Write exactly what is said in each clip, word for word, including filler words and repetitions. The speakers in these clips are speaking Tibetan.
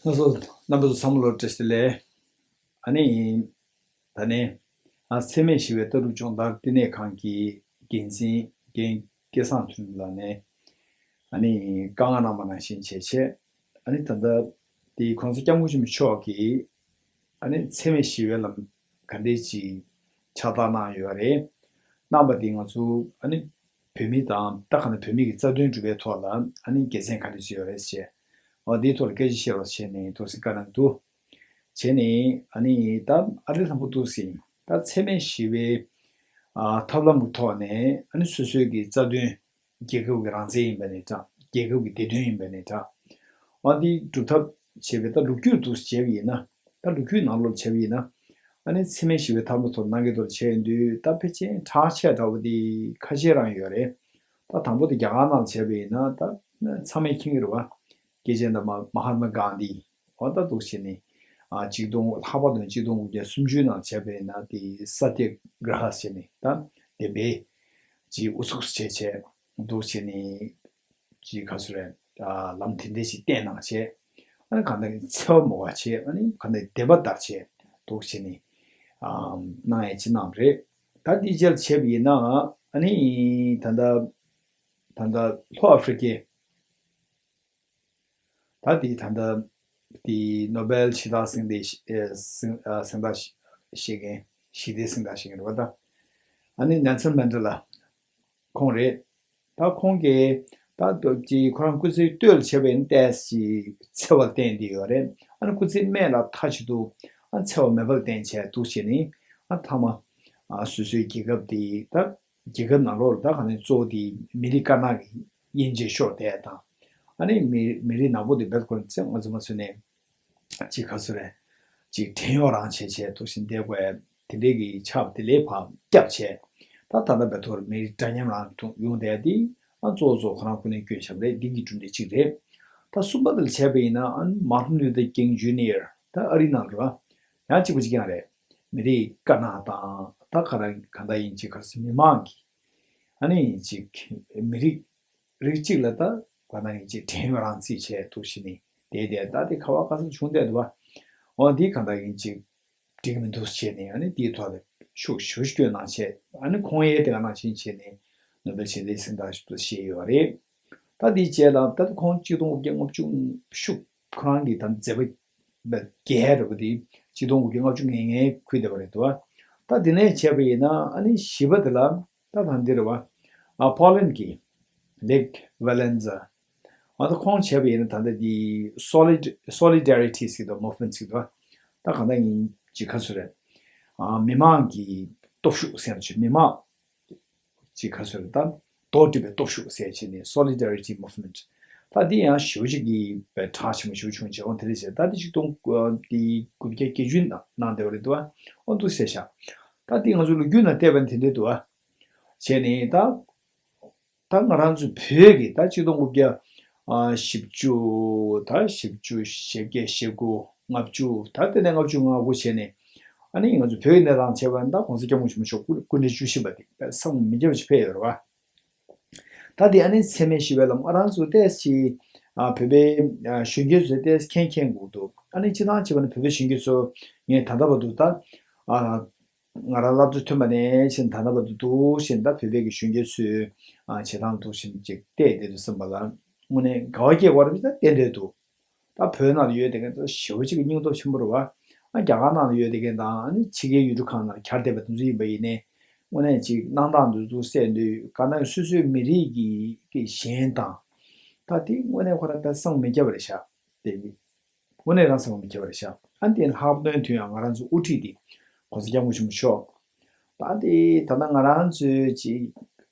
ལགས་སོ། རྣམ་པ་ཚོ་ཚང་མ་ལ་བཀྲ་ཤིས་བདེ་ལེགས། ཨ་ནི། ད་ནི། ཨ། འཚེ་མེད་ཞི་བའི་ལྟ་གྲུབ་སྦྱོང་བརྡར་བསྟི་གནས་ཁང་གི་འགན་འཛིན་རྒན་སྐལ་བཟང་དོན་གྲུབ་ལགས་ནས། ཨ་ནི། བཀའ་མངགས་གནང་བ་ནང་བཞིན་བྱས་བྱས། ཨ་ནི་ད་ལྟ་དེ་༸གོང་ས་༸སྐྱབས་མགོན་ཆེན་པོ་མཆོག་གིས། ཨ་ནི་འཚེ་མེད་ཞི་བའི་ལམ་ག་འདྲས་ཅིག་ཕྱག་རྟགས་གནང་ཡོད་རེད། གནང་བ་དེ་ང་ཚོ་ཨ་ནི་བོད་མི་དང་ད་ག་ནང་བོད་མི་གི་རྩ་དོན་སྒྲུབ་པའི་ཐོག་ལ་ཨ་ནི་དགེ་མཚན་ག་འདྲས་ཅིག་ཡོད་རེད་ཅེས། འོ་དེའི་ཐོག་ལ་སྐད་ཆ་བཤད་རོགས་བྱས་ནས་ཐུགས་སེམས་བཀའ་གནང་འདུག་བྱས་ནས་ཨ་ནི་ད་ཨ་རི་ལྷན་པོ་འདུག་ཟིན་ད་འཚེ་མེད་ཞི་བའི་ཨ་ཐབས་ལམ་གྱི་ཐོག་ནས་ཨ་ནི་སོ་སོའི་གི་རྩ་དོན། རྒྱལ་ཁབ་ཀྱི་རང་བཙན་ཡིན་པ་ནས་འདྲ། རྒྱལ་ཁབ་ཀྱི་བདེ་དོན་ཡིན་པ་ནས་འདྲ། ཨ་འདི་སྒྲུབ་ཐབས་བྱས་པའི་ད་ལོ་རྒྱུས་འདུག་བྱས་པ་ཡིན་ན། ད་ལོ་རྒྱུས་ནང་ལོགས་བྱས་པ་ཡིན་ན། ཨ་ནི་འཚེ་མེད་ཞི་བའི་ཐབས་ལམ་ཐོག་གནང་གི་འདུག་བྱས་ཡོང་དུས་ད་ཕལ་ཆེར་གྲགས་ཆེ་དྲགས་པ་འདི་ཁ་ཤས་རང་ཡོད་རེད། ད་དང་པོ་དེ་རྒྱ་གར་ནང་བྱས་པ་ཡིན་ན་ད་ཚང་མས་མཁྱེན་གྱི་རེད་བ། སྐྱེས་ཆེན་དམ་པ་མ་ཧཱ་ཏ་མ་གྷན་དྷི། འོ་ད་འདུག་བྱས་ནས། ཨ་གཅིག་སྟོང་ལྷག་པར་དུ་གཅིག་སྟོང་དགུ་བརྒྱ་སུམ་ཅུ་ནང་བྱས་པ་ཡིན་ན་དེ་ས་ཏྱ་གྲ་ཧ་བྱས་ནས་ད་བདེན་པའི་ཅིག་ཨུ་ཚུགས་བྱས་བྱས་འདུག་བྱས་ནས་ཅིག་ག་ཚོད་རེད། ཨ་ལམ་དེ་འདྲས་ཅིག་བསྟན་གནང་བྱས། ཨ་ནི་གང་ལྟར་འཚེ་བ་མ་དགོས་བྱས། ཨ་ནི་གང་ལྟར་བདེན་པ་ལྟར་བྱས་འདུག་བྱས་ནས་ཨ་གནང་ཡས་ཅིག་གནང་བ་རེད། ད་དེ་རྗེས་ལ་བྱས་པ་ཡིན་ན་ཨ་ནི་ད་ལྟ་ད་ལྟ་ལྷོ་ཨ་ཧྥེ་རི་ཀའི། ད་དེ་ད་ལྟ་དེ་ནོ་བེལ་ཞི་བདེ་གཟེངས་རྟགས་ཨེ་གཟེངས་ཨ་གཟེངས་རྟགས་བཞེས་མཁན། ཞི་བདེ་གཟེངས་རྟགས་བཞེས་མཁན་རེད་བ་ད། ཨ་ནི་ནེལ་སོན་མན་ཌེ་ལ་ཁོང་རེད། ད་ཁོང་གིས་ད་སྟོབས་ཀྱིས་ཁོ་རང་སྐུ་ཚེའི་སྟོད་ལ་བྱས་པའི་ཏོག་ཙམ་འཚེ་བ་བསྟན་བསྡད་ཡོད་རེད། ཨ་ནི་སྐུ་ཚེ་སྨད་ལ་མཐའ་གཅིག་ཏུ་ཨ་འཚེ་བ་མེད་པར་བསྟན་བྱས་འདུག་བྱས་ནས་ཨ་མཐའ་མ་ཨ་སོ་སོའི་རྒྱལ་ཁབ་དེ་ད། རྒྱལ་ཁབ་ནང་ལོགས་ལ་ད་ག་ནས་གཙོ་བོ་དེ་མི་རིགས་དཀར་ནག་གི་དབྱེ་འབྱེད་ཤོར་བསྡད་དང་། ཨ་ནི་མི་མི་རིགས་ནག་པོ་དེ་བེད་ཁོ་ཚེ་ང་ཚོ་མ་ཚོ་ནས་ཅིག་ག་ཚོད་རེད། ཅིག་བྲན་གཡོག་རང་བྱས་བྱས་ཐུག་བཞིན་བསྡད་དགོས་དེ་འདྲའི་གི་ཆགས་དེ་ལས་ཕར་བསྐྱབས་བྱས། ད་ད་ལྟ་བེད་ཐོར་མི་རིགས་འདྲ་མཉམ་རང་ཐུག་ཡོང་བསྡད་དེ་ཨ་གཙོ་བོ་གཙོ་བོ་ཁོ་རང་ཁོ་ནས་བསྐྱོན་བཞག་པ་རེད། འདི་གི་གྲུབ་འབྲས་གཅིག་རེད། ད་གསུམ་པ་དེ་ལ་བྱས་པ་ཡིན་ན་ཨ་ནི་མཱ་ཊིན་ལུ་ཐར་ཀིང་ཇུ་ནི་ཡར་ད་ཨ་རི་ནང་ལ་ར་ཡང་གཅིག་པ་གཅིག་རྐྱང་རེད། མི་རིགས་དཀར་ནག་དང་ད་ག་རང་གང་ལྟར་ཡིན་གཅིག་ག་རེ་ཟེར་མི་མང་གི་ཨ་ནི་གཅིག་མི་རིགས་རིགས་གཅིག་ལ་ད་ག་ན་ཡིན་གཅིག་བྲན་གཡོག་རང་རྩིས་བྱས་འདུག་བྱས་ནས་བསྡད་བསྡད་ད་དེ་ཁ་བ་ཁ་ས་བྱུང་བསྡད་འདུག་བ། འོ་འདི་གང་ལྟར་ཡིན་གཅིག་འགྲིག་གི་མི་འདུག་བྱས་ནས་ཨ་ནི་དེའི་ཐོག་ལ་ཤུགས་ཞེ་པོ་ཅིག་བསྐྱོན་གནང་བྱས། ཨ་ནི་ཁོང་ཡས་དེ་ག་ནང་བཞིན་བྱས་ནས་ནོ་བེལ་ཞི་བདེའི་གཟེངས་རྟགས་ཞིག་ཏུ་བཞེས་ཡོད་རེད། ད་དེའི་རྗེས་ལ་ད་ཁོང་གཅིག་སྟོང་དགུ་བརྒྱ་ལྔ་བཅུ་ཤུགས་ཁོ་རང་གི་ད་མཛད་པ་བརྒྱད་རེད་པ། དེ་གཅིག་སྟོང་དགུ་བརྒྱ་ལྔ་བཅུ་ང་ལྔ་ཁུལ་བསྡད་པ་རེད་འདུག་བ། ད་དེ་ནས་བྱས་པ་ཡིན་ན་ཨ་ནི་བཞི་པ་དེ་ལ་ད་ད་འདི་རེད་བ། ཨ་པོ་ལན་གྱི་ལེག་ཝེ་ལན་ཛ། ཨ་ད་ཁོང་བྱས་པ་ཡིན་ན་ད་ལྟ་དེ་སོ་ལི་སོ་ལི་ཌེ་རི་ཊི་ཟེར་དུས་མུབ་མེན་ཊི་ཟེར་དུས་ད་གང་ལྟར་ཡིན་གཅིག་ག་ཚོད་རེད། ཨ་མི་མང་གི་སྟོབས་ཤུགས་ཟེར་ན་ཆོག་མི་མང་ཅིག་ག་ཚོད་རེད་ད། མདོར་བསྡུས་པའི་སྟོབས་ཤུགས་ཟེར་བྱས་ནས་སོ་ལི་ཌེ་རི་ཊི་མུབ་མེན་ཊི། ད་འདི་ཡང་ཞེ་པོ་ཅིག་གི་དཔེ་གྲགས་ཆེན་པོ་ཞེ་པོ་བྱུང་བྱས། འོ་དེ་རེད་ཟེར། ད་འདི་ཆིག་སྟོང་དགུ་བརྒྱ་བརྒྱད་ཅུ་ནང་གནང་བསྡད་པ་རེད་འདུག་བ། འོ་འདུག་ཟེར་ཤག་ད་འདི་ང་ཚོ་ལོ་རྒྱུས་ནང་བལྟས་པ་ནི་དེ་འདྲ་འདུག་བ། བྱས་ནས་ད་ད་ང་རང་ཚོ་བོད་ཀྱི་ད་ཆིག་སྟོང་དགུ་བརྒྱ་ཨ་བཞི་བཅུ། ད་བཞི་བཅུ་ཞེ་བརྒྱད་ཞེ་དགུ་ལྔ་བཅུ། ད་དེ་ནས་ལྔ་བཅུ་ང་དགུ་བྱས་ནས་ཨ་ནི་ང་ཚོ་བོད་ཀྱི་གནས་སྟངས་བྱས་པ་ཡིན་ན་ད་༸གོང་ས་༸སྐྱབས་མགོན་ཆེན་པོ་མཆོག་སྐུ་སྐུ་ཕྲེང་བཅུ་བཞི་པ་དེ་བསམ་མི་ཁྱབ་པ་ཞིག་ཕེབས་ཡོད་རེད་བ། ད་དེ་ཨ་ནི་འཚེ་མེད་ཞི་བའི་ལམ་ང་རང་ཚོ་ཏོག་ཙམ་ཨ་བོད་པའི་ཨ་གཞོན་སྐྱེས་ཚོས་ཏོག་ཙམ་མཁྱེན་མཁྱེན་དགོས་འདུག་ཨ་ནི་སྤྱིར་བཏང་བྱས་པ་ན་བོད་པའི་གཞོན་སྐྱེས་ཚོ་ངས་ད་ལྟ་བར་དུ་ད་ཨ་ང་རང་སློབ་གྲྭ་ཐོན་པ་ནས་བྱས་ད་ལྟ་བར་དུ་འདུག་བྱས་ད་བོད་པའི་གི་གཞོན་སྐྱེས་ཚོས་ཨ་བྱེད་སྟངས་འདུག་བྱས་ཅིག་བལྟས་བསྡད་དུས་ཙམ་པ་ལ་དངོས་གནས་དགའ་བ་སྐྱེ་བ་རེད་ད་བསྟན་འདོད་འདུག་ད་བོད་ནང་ལ་ཡོད་བསྡད་མཁན་ཚོ་ཞེ་པོ་ཅིག་གི་སྙིང་སྟོབས་ཆེན་པོ་རེད་བ། ཨ་རྒྱ་གར་ནང་ལ་ཡོད་བསྡད་མཁན་དང་ཨ་ནི་ཕྱི་རྒྱལ་ཡུལ་གྲུ་ཁག་ནང་ལ་གྱར་བསྡད་པ་དེ་ཚོ་ཡིན་པ་ཡིན་ནའི་དངོས་གནས་ཅིག་གནང་སྟངས་དེ་ཚོ་གསན་དུས་ག་ན་སོ་སོའི་མི་རིགས་ཀྱི་ཀྱི་ཞེན་དང་། ད་དེ་དངོས་གནས་ཁོ་རང་ད་བསམ་མི་ཁྱབ་པ་རེད་ཤག་དེ་དངོས་གནས་རང་བསམ་མི་ཁྱབ་པ་རེད་ཤག་ཨ་དེ་ལྷག་དོན་དུ་ཡང་ང་རང་ཚོ་དབུ་ཁྲིད་དེ་༸གོང་ས་༸སྐྱབས་མགོན་ཆེན་པོ་མཆོག་ད་དེ་ད་ལྟ་ང་རང་ཚོའི་ཅིག་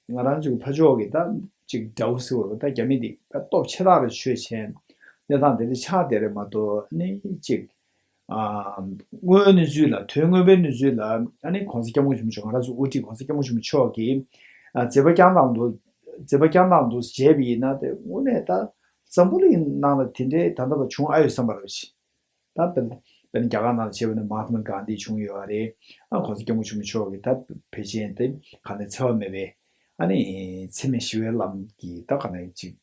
ང་རང་ཚོའི་ཕ་ཕྱོགས་ཀྱི་ད་ཅིག་དགྲ་བོ་ཟེར་བ་རེད་པ། ད་རྒྱ་མི་འདི་ད་སྟོབས་ཆེ་ཐག་རེད་ཆོས་ཆེན་གནས་སྟངས་དེ་འདྲ་ཆགས་བསྡད་རེད་མ་གཏོགས་ནི་ཅིག་ཨ་དངོས་ཡོད་གནས་ཚུལ་ལ་དོན་དངོས་པོའི་གནས་ཚུལ་ལ་ཨ་ནི་༸གོང་ས་༸སྐྱབས་མགོན་ཆེན་པོ་མཆོག་ང་རང་ཚོའི་དབུ་ཁྲིད་༸གོང་ས་༸སྐྱབས་མགོན་ཆེན་པོ་མཆོག་གིས་ཨ་མཛད་པ་བསྐྱངས་སྟངས་འདུག་མཛད་པ་བསྐྱངས་སྟངས་འདུག་བྱས་པ་ཡིན་ན་དེ་དངོས་གནས་ད་འཛམ་བུ་གླིང་ནང་ལ་དེ་འདྲའི་ད་ལྟ་བ་བྱུང་ཨ་ཡོད་བསམ་པ་རེད་ཤག་ད་དཔེར་ན་དཔེར་ན་རྒྱ་གར་ནང་ལ་བྱས་པ་ན་མ་ཧཱ་ཏ་མ་གྷན་དྷི་བྱུང་ཡོད་རེད། ཨ་༸གོང་ས་༸སྐྱབས་མགོན་ཆེན་པོ་མཆོག་གིས་ད་ཕལ་ཆེར་དེ་ག་ནས་འཚེ་བ་མེད་པའི་ཨ་ནི་འཚེ་མེད་ཞི་བའི་ལམ་གྱི་ད་ག་ནས་ཅིག་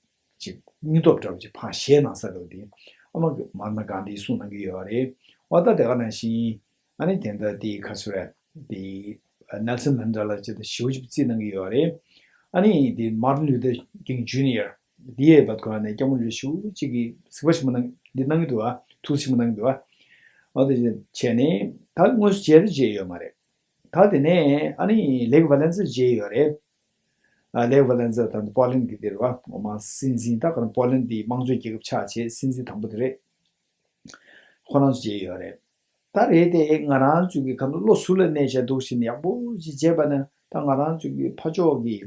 ཅིག་སྙིང་སྟོབས་འདྲ་བོ་ཅིག་ཕར་བཞེས་གནང་ས་རེད་དེ། ཨ་མ་མ་ཧཱ་ཏ་གྷན་དྷིས་གསུངས་གནང་གི་ཡོད་རེད། འོ་ད་དེ་ག་ནང་བཞིན་ཨ་ནི་དེ་འདྲ་དེ་ག་ཚོད་རེད། དེ་ནེལ་སོན་མན་ཌེ་ལ་ཅིག་དང་ཞེ་པོ་ཅིག་བརྩིས་གནང་གི་ཡོད་རེད། ཨ་ནི་དེ་མར་ཊིན་ལུ་ཐར་ཀིང་ཇུ་ནི་ཡར་དེ་ཡས་བར་དུ་ཁོ་རང་ནས་སྐྱབས་མགོན་རིན་པོ་ཆེ་ཞེ་པོ་ཅིག་གི་གཟིགས་པ་ཆེན་པོ་གནང་འདི་གནང་གི་འདུག་ཨ། ཐུགས་ཆེན་པོ་གནང་གི་འདུག་ཨ། འོ་དེ་བྱས་ནས་ད་དངོས་སུ་མཇལ་རེ་མཇལ་ཡོད་མ་རེད། ད་དེ་ནས་ཨ་ནི་ལེག་ཝ་ལན་ཛི་མཇལ་ཡོད་རེད། ཨ་ལེག་ཝ་ལན་ཛི་ད་པོ་ལན་གྱི་དེ་རེད་བ། འོ་མ་སྲིད་འཛིན་ད་ག་རང་པོ་ལན་དེ་དམངས་གཙོའི་རྒྱལ་ཁབ་ཆགས་བྱས་སྲིད་འཛིན་དང་པོ་དེ་རེད། ཁོ་རང་ཚོ་མཇལ་ཡོད་རེད། ད་རེད་དེ་ང་རང་ཚོ་གི་ག་ཚོད་བློ་གཟུ་ལ་གནས་བྱས་འདུག་ཟེར་ནས་ཡག་པོ་ཞིག་བྱས་པ་ན་ད་ང་རང་ཚོ་གི་ཕ་ཕྱོགས་ཀྱི་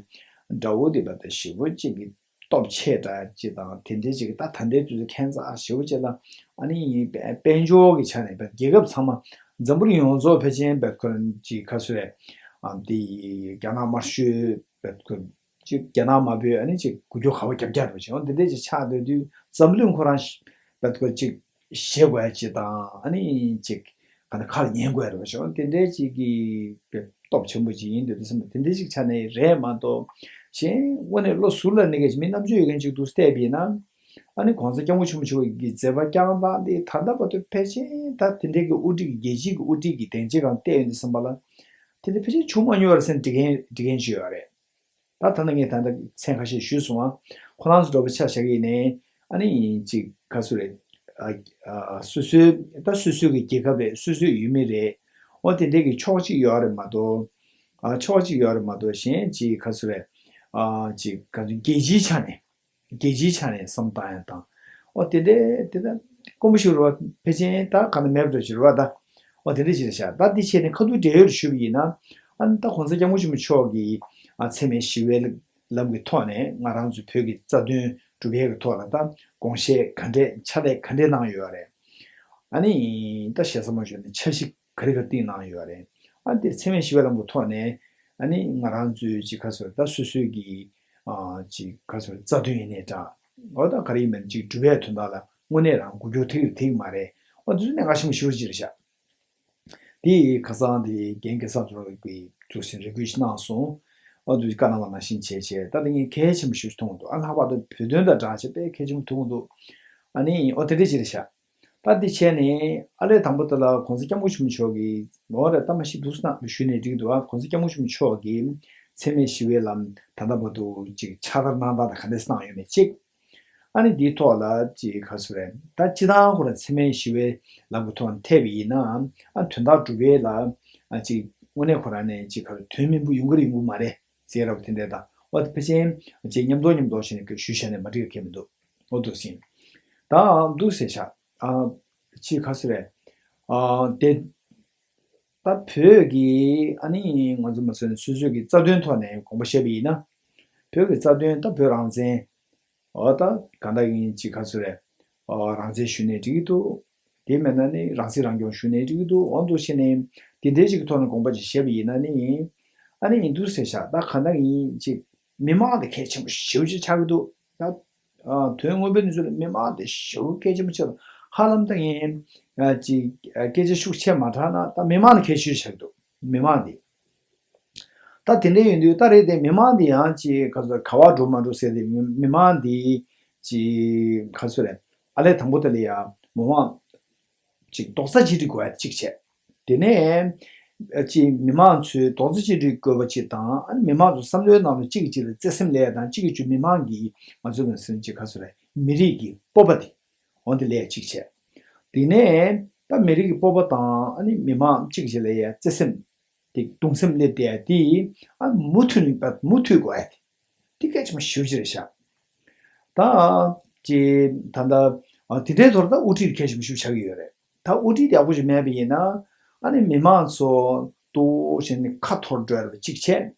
དགྲ་བོ་དེ་བ་ད་ཞེ་པོ་ཅིག་གི་སྟོབས་ཆེ་དྲགས་ཅིག་དང་དེ་འདྲའི་ཅིག་གི་ད་ད་ལྟའི་དུས་ཚོད་ཁྱད་མཚར་ཞེ་པོ་ཅིག་ལ་ཨ་ནི་དཔལ་འབྱོར་གྱི་ཆ་ནས་བས་རྒྱལ་ཁབ་ཚང་མ་འཛམ་བུ་གླིང་ཡོངས་རྫོགས་ཕལ་ཆེར་བས་ཁོ་རང་ཅིག་ག་ཚོད་རེད། ཨ་དེ་རྒྱ་ནག་དམར་ཤོས་བས་ཁོ་ཅིག་རྒྱ་ནག་དམར་པོས་ཨ་ནི་ཅིག་འགུལ་སྐྱོད་ག་བ་རྒྱབ་རྒྱག་འགྲོ་ཅིག་འོ་འདི་འདྲས་ཅིག་ཆགས་སྡོད་དུས་འཛམ་གླིང་ཁོ་རང་བས་ཁོ་ཅིག་ཞེད་དགོས་ཅིག་དང་ཨ་ནི་ཅིག་ག་ནས་ཁ་ལ་ཉན་དགོས་རེད་པ་ཞོག་དེ་འདྲས་ཅིག་གི་སྟོབས་ཆེན་པོ་ཅིག་ཡིན་འདོད་དུ་སེམས་པ་དེ་འདྲས་ཅིག་ཆགས་ནས་རེད་མ་གཏོགས་གཞན་དངོས་གནས་བློ་གཟུ་ལ་གནས་མཁན་ཅིག་མི་རྣམ་དཔྱོད་ཡོད་མཁན་ཅིག་འདུག་བལྟས་པ་ཡིན་ན་ཨ་ནི་གོང་ས་སྐྱབས་མགོན་ཆེན་པོ་མཆོག་གི་མཛད་པ་བསྐྱངས་སྟངས་དེ་ད་ལྟ་བར་དུ་ཕལ་ཆེར་ད་དེ་འདྲས་ཀྱི་དབུ་ཁྲིད་ཀྱི་རྒྱལ་སྤྱིའི་གི་དབུ་ཁྲིད་ཀྱི་སྡིངས་ཆའི་སྒང་བལྟས་ཡོང་དུས་ཙམ་པ་ལ་དེ་འདྲ་ཕལ་ཆེར་བྱུང་མ་མྱོང་བ་རེད་ཟེར་ནས་འགྲེལ་མཁན་འགྲེལ་མཁན་ཅིག་ཡོད་རེད། ད་ད་ནི་ངས་ད་ལྟ་མཚན་ཁ་ཤས་ཞུས་སོང་ང་། ཁོ་རང་ཚོ་འདྲ་པོ་ཆ་བཞག་གི་ཡིན་ནའི་ཨ་ནི་ཅིག་ག་ཚོད་རེད། ཨ་ཨ་སོ་སོའི་ད་སོ་སོའི་གི་རྒྱལ་ཁབ་རེད། སོ་སོའི་ཡུལ་མི་རེད། འོ་དེ་འདྲའི་གི་ཕྱོགས་གཅིག་ཡོད་རེད་མ་གཏོགས། ཨ་ཕྱོགས་གཅིག་ཡོད་རེད་མ་གཏོགས་གཞན་ཅིག་ག་ཚོད་རེད། ཨ་ཅིག་ག་ཚོད་རྒྱལ་སྤྱིའི་ཆ་ནས་རྒྱལ་སྤྱིའི་ཆ་ནས་བསམ་བཏང་ཡ་དང་། འོ་དེ་འདྲའི་དེ་ད་དཀོན་པོ་ཞིག་རེད་བ། ཕལ་ཆེར་ད་ག་ནས་མེད་པ་འདྲ་ཞིག་རེད་བ་ད། འོ་དེ་འདྲ་ཞིག་རེད་ཤག་ད་འདི་བྱས་ནས་ཁ་ཐུག་འབྲེལ་ཡོད་ཞུ་གི་ཡིན་ན། ཨ་ནི་ད་གོང་ས་སྐྱབས་མགོན་ཆེན་པོ་མཆོག་གིས་ཨ་འཚེ་མེད་ཞི་བའི་ལམ་གྱི་ཐོག་ནས་ང་རང་ཚོའི་བོད་ཀྱི་རྩ་དོན་སྒྲུབ་ཡས་ཀྱི་ཐོག་ལ་ད་དགོངས་བཞེས་ག་འདྲས་ཕྱག་ལས་ག་འདྲས་གནང་ཡོད་རེད། ཨ་ནི་ད་ཞེ་ས་མ་ཞུས་ནས་འཆར་གཞི་ག་རེ་ག་རེ་བཏིང་གནང་ཡོད་རེད། ཨ་འདི་འཚེ་མེད་ཞི་བའི་ལམ་གྱི་ཐོག་ནས་ཨ་ནི་ང་རང་ཚོའི་ཅིག་ག་ཚོད་ད་སོ་སོའི་གི་ཨ་ཅིག་ག་ཚོད་རྩ་དོན་ཡིན་ནའི་འདྲ། འོ་ད་ག་རེ་ཡིན་མིན་ཅིག་སྒྲུབ་ཡས་དོན་དག་ལ་དངོས་གནས་རང་འགུལ་སྐྱོད་ཐེབས་ཐེབས་མ་རེད། འོ་འདི་ཚོ་གནད་འགག་ཆེན་པོ་ཞེ་པོ་ཅིག་རེད་ཤག་དེ་ཁ་སང་དེ་རྒན་གེ་སར་ཚོ་གི་ཐུགས་སེམས་རེ་སྐུལ་ཞིག་གནང་སོང་། ཨ་འདུག་བཀའ་གནང་བ་ནང་བཞིན་བྱས་བྱས་ད་དེ་ངས་གལ་ཆེན་པོ་ཞིག་མཐོང་འདུག་ཨ་ལྷག་པར་དུ་བོད་དོན་དང་སྦྲགས་བྱས་དཔེ་གལ་ཆེན་པོ་མཐོང་འདུག་ཨ་ནི་ཨོ་དེ་འདྲ་ཅིག་རེད་ཤག་ད་དེ་བྱས་ནས་ཨ་ལས་དང་པོ་དེ་ལ་གོང་ས་སྐྱབས་མགོན་ཆེན་པོ་མཆོག་གིས་ལོ་རེ་ལྟ་མ་ཤི་འདུག་སྣང་ཞུས་ནས་འགྲིག་འདུག་ཨ་གོང་ས་སྐྱབས་མགོན་ཆེན་པོ་མཆོག་གིས་འཚེ་མེད་ཞི་བའི་ལམ་ད་ལྟ་བར་དུ་ཅིག་ཕྱག་བསྟར་གནང་སྟངས་དང་ག་འདྲ་གནང་ཡོད་མེད་གཅིག་ཨ་ནི་འདིའི་ཐོག་ལ་ཅིག་ག་ཚོད་རེད། ད་སྤྱི་བཏང་ཁོ་རང་འཚེ་མེད་ཞི་བའི་ལམ་གྱི་ཐོག་ནས་ཐེབས་པ་ཡིན་ན་ཨ་དོན་དག་སྒྲུབ་ཡས་ལ་ཨ་ཅིག་དངོས་གནས་ཁོ་རང་ནས་ཅིག་ག་ཚོད་དོན་མིན་པོ་ཡོང་གི་རེད་ཡོང་གི་མ་རེད་ཟེར་རབས་དེ་འདྲས་དང་འོ་དེ་ཕལ་ཆེར་ཅིག་མཉམ་དུ་མཉམ་དུ་བྱས་ནས་ཞུས་བྱས་ནས་མ་འགྲིག་གི་མི་འདུག་འོ་འདུག་ཟིན། ད་འདུག་ཟེར་ཤག་ཨ་ཅིག་ག་ཚོད་རེད། ཨ་དེ་ད་བོད་ཀྱི་ཨ་ནི་ང་ཚོ་མ་ཟེར་ན་སོ་སོའི་གི་རྩ་དོན་ཐོག་ནས་དགོངས་པ་བཞེས་པ་ཡིན་ན། བོད་ཀྱི་རྩ་དོན་ད་བོད་རང་བཙན། འོ་ད་གང་ལྟར་ཡིན་ཅིག་ག་ཚོད་རེད། འོ་རང་བཙན་ཞུ་ནས་འགྲིག་གི་འདུག་དེ་མེད་ན་ནི་རང་སྲིད་རང་སྐྱོང་ཞུ་ནས་འགྲིག་གི་འདུག་འོ་འདུག་བྱས་ནས་དེ་འདྲའི་ཅིག་གི་ཐོག་ནས་དགོངས་པ་ཅིག་བཞེས་པ་ཡིན་ན་ནི། ཨ་ནི་ཡིན་འདུག་ཟེར་ཤག་ད་གང་ལྟར་ཡིན་ཅིག་མི་མང་དེ་གལ་ཆེན་པོ་ཞེ་པོ་ཅིག་ཆགས་ཀྱི་འདུག་ད་ཨ་དོན་དངོས་པོའི་གནས་ཚུལ་ལ་མི་མང་དེ་ཞེ་པོ་གལ་ཆེན་པོ་ཆགས་འདུག་ཧ་ལམ་ད་ངས་ཨ་ཅིག་ཨ་སྐད་ཆ་ཤུགས་ཆེ་མ་དྲགས་ན་ད་མི་མང་དེ་གལ་ཆེ་ཤོས་ཆགས་འདུག་མི་མང་དེ། ད་དེ་འདྲ་ཡིན་དུས་ད་རེད་དེ་མི་མང་འདི་ཡང་ཅིག་ག་ཚོད་ག་བ་འགྲོ་མ་འགྲོ་ཟེར་ཏེ་མི་མི་མང་འདི་ཅིག་ག་ཚོད་རེད། ཨ་ལས་དང་པོ་དེ་ལ་ཡ་མི་མང་ཅིག་རྡོག་རྩ་གཅིག་སྒྲིལ་དགོས་ཡ་གཅིག་བྱས། དེ་ནས་ཅིག་མི་མང་ཚོས་རྡོག་རྩ་གཅིག་སྒྲིལ་དགོས་པ་ཅིག་དང་ཨ་ནི་མི་མང་ཚོ་བསམ་བློའི་ནང་ལ་གཅིག་གིས་གཅིག་ལ་བརྩེ་སེམས་སླེབས་ཡ་དང་གཅིག་གིས་གཅིག་མི་མང་གི་ང་ཚོ་ནང་སེམས་ཅིག་ག་ཚོད་རེད་མི་རིགས་ཀྱི་སྤོབས་པ་དེ་འོ་དེ་ལ་ཡ་གཅིག་བྱས། དེ་ནས་ད་མི་རིགས་ཀྱི་སྤོབས་པ་དང་ཨ་ནི་མི་མང་གཅིག་གིས་གཅིག་ལ་ཡ་བརྩེ་སེམས། དེ་གདུང་སེམས་སླེབས་བསྡད་ཡ་དེ་ཨ་མུ་མཐུད་ནས་པ་མུ་མཐུད་དགོས་ཡ་དེ་དེ་གལ་ཆེན་པོ་ཞེ་པོ་ཅིག་རེད་ཤག་ད་ཅི་ད་ལྟ་ཨ་དེ་འདྲའི་ཐོག་ལ་ད་དབུ་ཁྲིད་གལ་ཆེན་པོ་ཞེ་པོ་ཆགས་ཀྱི་ཡོད་རེད། ད་དབུ་ཁྲིད་དེ་ཡག་པོ་ཞིག་མེད་པ་ཡིན་ན་ཨ་ནི་མི་མང་ཚོ་ཏོག་ཙམ་ནས་ཁ་འཐོར་འགྲོ་ཡ་ཅིག་བྱས།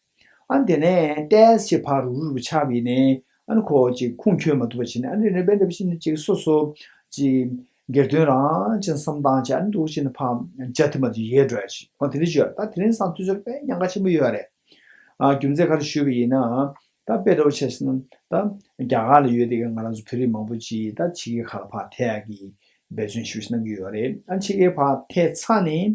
ཨ་ནི་དེ་ནས་ཏོག་ཙམ་ཕར་རུབ་རུབ་ཆགས་པ་ཡིན་ནའི་ཨ་ནི་ཁོ་ཅིག་ཁུངས་འཁྱོལ་མ་ཐུབ་པ་བྱས་ནས་ཨ་ནི་རེ་འབད་རེ་འབད་བྱས་ནས་ཅིག་སོ་སོ་ཅིག་སྒེར་དོན་རང་ཅན་བསམ་སྟངས་ཅིག་ཨ་ནི་འདུག་བྱས་ནས་ཕར་འཇའ་ཐིམ་པ་ཅིག་ཡལ་འགྲོ་ཡ་ཞིག་ཨ་དེ་འདྲ་ཞིག་ཡོད་རེད། ད་དེ་རིང་སང་དུས་ཚོད་དཔེ་ཉེན་ཁ་ཆེན་པོ་ཡོད་རེད། ཨ་རྒྱུ་མཚན་ག་རེ་ཞུས་པ་ཡིན་ན། ད་དཔེ་འདྲ་བོ་ཆ་བཞག་ན་ད་རྒྱ་གར་ལ་ཡོད་དེ་ག་ང་རང་ཚོ་བོད་རིགས་མང་པོ་ཅིག་ད་ཕྱི་རྒྱལ་ཁག་ལ་ཕར་ཐད་ཡག་གི་འབད་བརྩོན་ཞེ་པོ་ཅིག་གནང་གི་ཡོད་རེད། ཨ་ཕྱི་རྒྱལ་ཕར་ཐད་ཚར་ནས་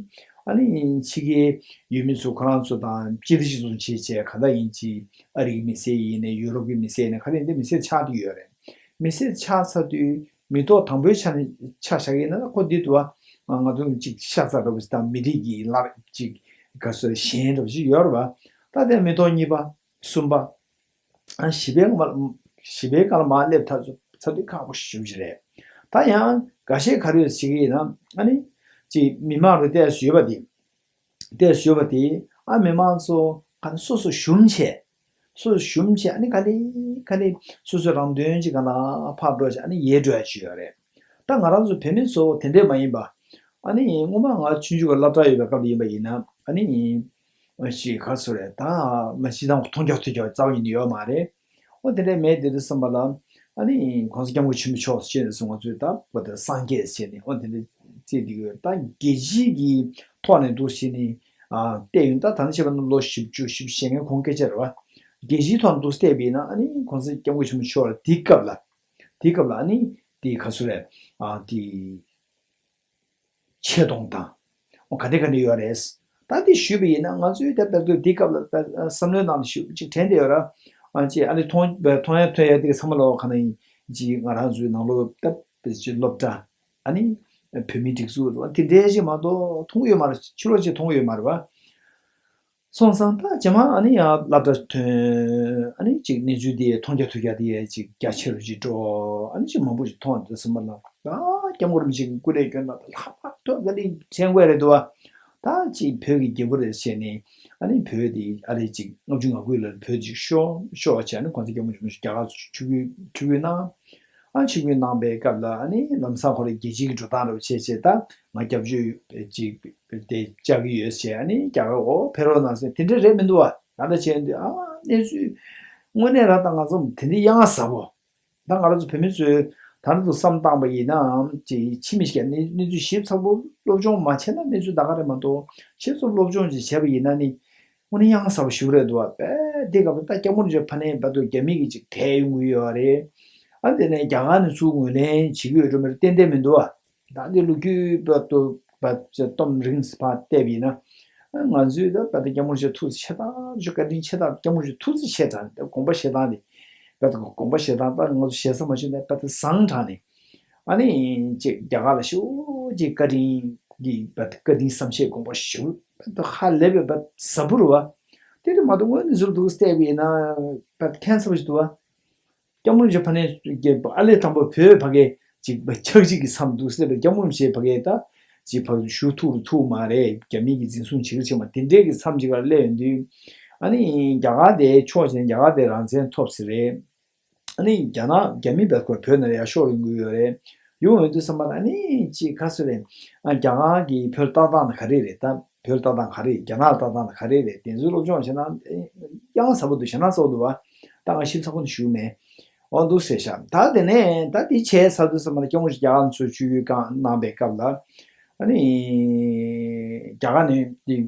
ཨ་ནི་ཕྱི་རྒྱལ་ཡུལ་མི་ཚོ་ཁོ་རང་ཚོ་དང་སྤྱི་བདེ་སྤྱི་ཚོགས་བྱས་བྱས་ག་འདྲ་ཡིན་ཅིག་ཨ་རིའི་མི་སེར་ཡིན་ནའི་ཡུ་རོབ་ཀྱི་མི་སེར་ཡིན་ནའི་ག་རེ་ཡིན་དེ་མི་སེར་ཆགས་བསྡད་ཡོད་རེད། མི་སེར་ཆགས་ཚར་དུས་ མི་ཐོག་དང་པོའི་ཆ་ནས་ཆ་བཞག་གི་ཡིན་ན་ཁོ་འདི་འདུག་བ། ང་ང་ཚོ་གཅིག་ཤ་ཚ་འདྲ་བོ་ཞིག་དང་མི་རིགས་ཀྱི་ལག་གཅིག་ག་སོ་ཞེན་འདྲ་བོ་ཞིག་ཡོད་རེད་བ། ད་དེ་མི་ཐོག་གཉིས་པ་གསུམ་པ། ཨ་བཞི་པའི་མ་བཞི་པའི་སྒང་ལ་མར་སླེབས་ཐག་ཚ་དུས་ཁག་པོ་ཞེ་པོ་ཞིག་རེད། ད་ཡང་འགའ་ཤས་ག་རེ་ཡོད་ཟེར་གྱི་ཡིན་ན། ཨ་ནི་ཅིག་མི་མང་རུ་བལྟས་ཡོད་པ་དེ། བལྟས་ཡོད་པ་དེ། ཨ་མི་མང་ཚོ་ག་ནི་སོ་སོ་ཞུམ་བྱས། སོ་སོ་ཞུམ་བྱས། ཨ་ནི་ག་ལེ་ག་ལེ་སོ་སོའི་རང་དོན་ཅིག་ག་ན་ཕར་འགྲོ་བྱས། ཨ་ནི་ཡལ་འགྲོ་ཡ་ཅིག་ཡོད་རེད། ད་ང་རང་ཚོ་བོད་མི་ཚོ་དེ་འདྲས་མ་ཡིན་པ། ཨ་ནི་སྔོན་མ་ང་ཆུང་ཆུང་གི་སློབ་གྲྭ་ཡོད་པའི་སྐབས་ལ་ཡིན་པ་ཡིན་ན། ཨ་ནི་ཞིག་ག་སོ་རེད། ད་མ་ཤི་དང་མཐོང་རྒྱ་ཐོས་རྒྱ་རྩ་བ་ཉིད་ནས་ཡོད་མ་རེད། ཨོ་དེ་འདྲས་མེད་དེ་རེད་བསམ་པ་ལ། ཨ་ནི་གོང་ས་སྐྱབས་མགོན་ཆེན་པོ་མཆོག་ཟེར་ནས་སོང་། ང་ཚོས་ད་བོད་དེ་སངས་རྒྱས་ཟེར་ནས་ཨོ་དེ་འདྲས་བརྩི་བསྡད་ཀྱི་ཡོད། ད་རྒྱལ་སྤྱིའི་གི་ཐོག་ནས་འདུག་བྱས་ནས་ཨ་བལྟས་ཡོང་། ད་ད་ནི་བྱས་པ་ན་ལོ་བཞི་བཅུ་ཞེ་ལྔའི་གོང་སྐད་ཆ་རེད་བ། རྒྱལ་སྤྱིའི་ཐོག་ནས་འདུག་བལྟས་པ་ཡིན་ན། ཨ་ནི་གོང་ས་སྐྱབས་མགོན་ཆེན་པོ་མཆོག་ལ་དེའི་སྐབས་ལ། དེའི་སྐབས་ལ་ཨ་ནི་དེ་ག་སུ་རེད། ཨ་དེ་ཆེ་མཐོང་དང་། འོ་ག་འདྲ་ག་འདྲ་ཡོད་རེད། ད་དེ་ཞུས་པ་ཡིན་ན་ང་ཚོའི་ད་དཔེར་ན་དེའི་སྐབས་ལ་དཔེར་བསམ་བློའི་ནང་ལ་ཞུ་ཅིག་དྲན་བསྡད་ཡོད་ར། ཨ་ཅེ་ཨ་ནི་མཐོང་མཐོང་ཡ་ཐོས་ཡ་དེ་ག་ཚང་མ་ལོག་ག་ན་ཡིན་ཅིག་ང་རང་ཚོའི་ནང་ལོགས་ད་དཔེ་ཅིག་སློབ་གྲྭ། ཨ་ནི་བོད་མིའི་སྒྲིག་འཛུགས་དེ་འདྲའི་ཞིག་མ་གཏོགས་མཐོང་གི་ཡོད་མ་རེད། ཕྱི་ལོགས་ཅིག་མཐོང་གི་ཡོད་མ་རེད་བ། སོང་ཙང་ད་རྗེས་མ་ཨ་ནི་ཡང་སློབ་གྲྭ་ཐོན། ཨ་ནི་ཅིག་གནས་ཚུལ་དེ་མཐོང་རྒྱ་ཐོས་རྒྱ་དེ་ཅིག་རྒྱ་ཆེ་རུ་ཅིག་འགྲོ། ཨ་ནི་ཅིག་མང་པོ་ཅིག་མཐོང་འདུག་སེམས་པ་ལ། ད་སྐྱབས་མགོན་རིན་པོ་ཆེ་གི་སྐུ་ལས་བསྐྱོན་ན་ད་ལྷག་པར་དུ་དཀའ་ལས་དྲན་དགོས་རེད་འདུག་བ། ད་ཅིག་བོད་ཀྱི་རྒྱལ་པོ་རེད་བྱས་ནས། ཨ་ནི་བོད་དེ་ཨ་རེ་ཅིག་ལྔ་བཅུ་ང་དགུ་ལ་བོད་ཅིག་ཤོར་ཤོར་བྱས། ཨ་ནི་གོང་ས་སྐྱབས་མགོན་རིན་པོ་ཆེ་རྒྱ་གར་ཆིབས་བསྒྱུར་ཆིབས་བསྒྱུར་གནང་། ཨ་ཆིབས་བསྒྱུར་གནང་པའི་སྐབས་ལ་ཨ་ནི་ལམ་སང་ཁོ་རང་རྒྱལ་སྤྱིའི་འགྲོ་སྟངས་རེ་བྱས་བྱས། ད་ང་སྐྱབས་བཅོལ་ཅིག་དེ་བཅར་གྱི་ཡོད་ཟེར། ཨ་ནི་རྒྱ་གར་འོ་ཕེབས་རོགས་གནང་ཟེར། དེ་འདྲ་རེད་མི་འདུག་བ། ད་ལྟ་བྱས་འདི་ཨ་གནས་ཚུལ་དངོས་གནས་རང་ད་ང་ཚོ་དེ་འདྲ་ཡ་ང་ཟ་བོ། ད་ང་རང་ཚོ་བོད་མི་ཚོས་ད་རང་ཚོ་བསམ་བཏང་པ་ཡིན་ནའང་ཅིག་ཕྱི་མི་ཞིག་གིས་གནས་གནས་ཚུལ་ཞིབ་ཚགས་པོ་སློབ་སྦྱོང་མ་བྱས་ན། གནས་ཚུལ་ད་ག་རེ་མ་གཏོགས་ཞིབ་ཚགས་པོ་སློབ་སྦྱོང་ཅིག་བྱས་པ་ཡིན་ན་ནི། དངོས་གནས་ཡ་ང་ཟ་བོ་ཞིག་རེད་འདུག་བ། དཔེ་དེ་སྐབས་ད་སྐྱབས་མགོན་རིན་པོ་ཆེ་ཕ་ནས་བར་དུ་རྒྱ་མི་གིས་ཅིག་དེད་ཡོང་གི་ཡོད་རེད། ཨ་དེ་ནས་རྒྱ་གར་ནས་ཚུར་ངོས་ལེན་བྱེད་ཀྱི་ཡོད་འགྲོ་མེད་ཏན་ཏན་མི་འདུག་བ། ད་འདི་ལོ་རྒྱུས་བར་དུ་བར་གཏོང་རིང་ཕར་བལྟས་པ་ཡིན་ན། ང་ཚོས་ད་བར་དུ་སྐྱབས་མགོན་རིན་པོ་ཆེ་ཐུགས་རྗེ་ཆེ། ད་ཅིག་བཀའ་དྲིན་ཆེ། ད་སྐྱབས་མགོན་རིན་པོ་ཆེ་ཐུགས་རྗེ་ཆེ་དྲགས་ནས། ད་དགོངས་པ་བཞེས་སྟངས་དེ་བར་དུ་དགོངས་པ་བཞེས་སྟངས་ད་ང་ཚོ་ཞེ་ས་མ་ཞུས་ནས་བར་དུ་བཟང་དྲགས་ནས། ཨ་ནི་ཅིག་རྒྱ་གར་ལ་ཞེ་པོ་ཅིག་བཀའ་དྲིན་གྱི་བར་དུ་བཀའ་དྲིན་བསམ་ཤེས་དགོངས་པ་ཞེ་པོ་བར་དུ་ཧ་ལས་པའི་བར་དུ་ཟབ་པོ་རེད་བ། དེ་འདྲ་མ་གཏོགས་དངོས་གནས་ཚུལ་འདུག་བལྟས་པ་ཡིན་ན་བར་དུ་ཁྱད་མཚར་པོ་ཞིག་འདུག་བ། སྐྱབས་མགོན་རིན་པོ་ཆེ་ཕ་ནས་ཨ་ལས་དང་པོ་བོད་ཕ་གིར་ཅིག་ཆག་འཇིག་གི་མཚམས་འདུག་སེ་བྱས་པའི། སྐྱབས་མགོན་རིན་པོ་ཆེ་ཕ་གིར་ད་ཅིག་ཕ་གིར་བཞུགས་ཐུབ་རུ་ཐུབ་མ་རེད། རྒྱ་མི་གིས་འཛིན་བཟུང་བྱེད་ཀྱི་བྱེད་མ། དེ་འདྲའི་གི་མཚམས་ཅིག་ལ་སླེབས་ཡོང་དུས། ཨ་ནི་རྒྱ་གར་དེ་ཕྱོགས་གཅིག་ནས་རྒྱ་གར་དེ་རང་བཙན་ཐོབ་ཟེར་རེད། ཨ་ནི་རྒྱ་ནག་རྒྱ་མི་བས་ཁོ་བོད་ནང་ལ་ཡར་ཤོར་ཡོང་གི་ཡོད་རེད། ཡོང་ཡོང་དུས་ཙམ་པ་ལ་ཨ་ནི་ཅིག་ག་སུ་རེད། ཨ་རྒྱ་གར་གྱི་བོད་ལ་ལྟ་སྟངས་དེ་ག་རེ་རེད། ད་བོད་ལ་ལྟ་སྟངས་ག་རེ། རྒྱ་ནག་ལ་ལྟ་སྟངས་དེ་ག་རེ་རེད། དེ་ཚོའི་སློབ་སྦྱོང་བྱས་ན་ཡང་ཟབ་པོ་འདུག་ཞེ་ན་ཟབ་འདུག་བ། ད་ང་ཞིབ་ཚགས་པོ་ནས་ཞུས་མེད། འོ་འདུག་ཟེར་ཤག་ད་དེ་ནས་ད་དེ་བྱས་ཚར་དུས་ཙམ་པ་ལ་སྐྱབས་མགོན་རིན་པོ་ཆེ་རྒྱ་གར་ཚུར་ཆིབས་བསྒྱུར་གནང་པའི་སྐབས་ལ། ཨ་ནི་རྒྱ་གར་ནས་དེ་རྒྱ་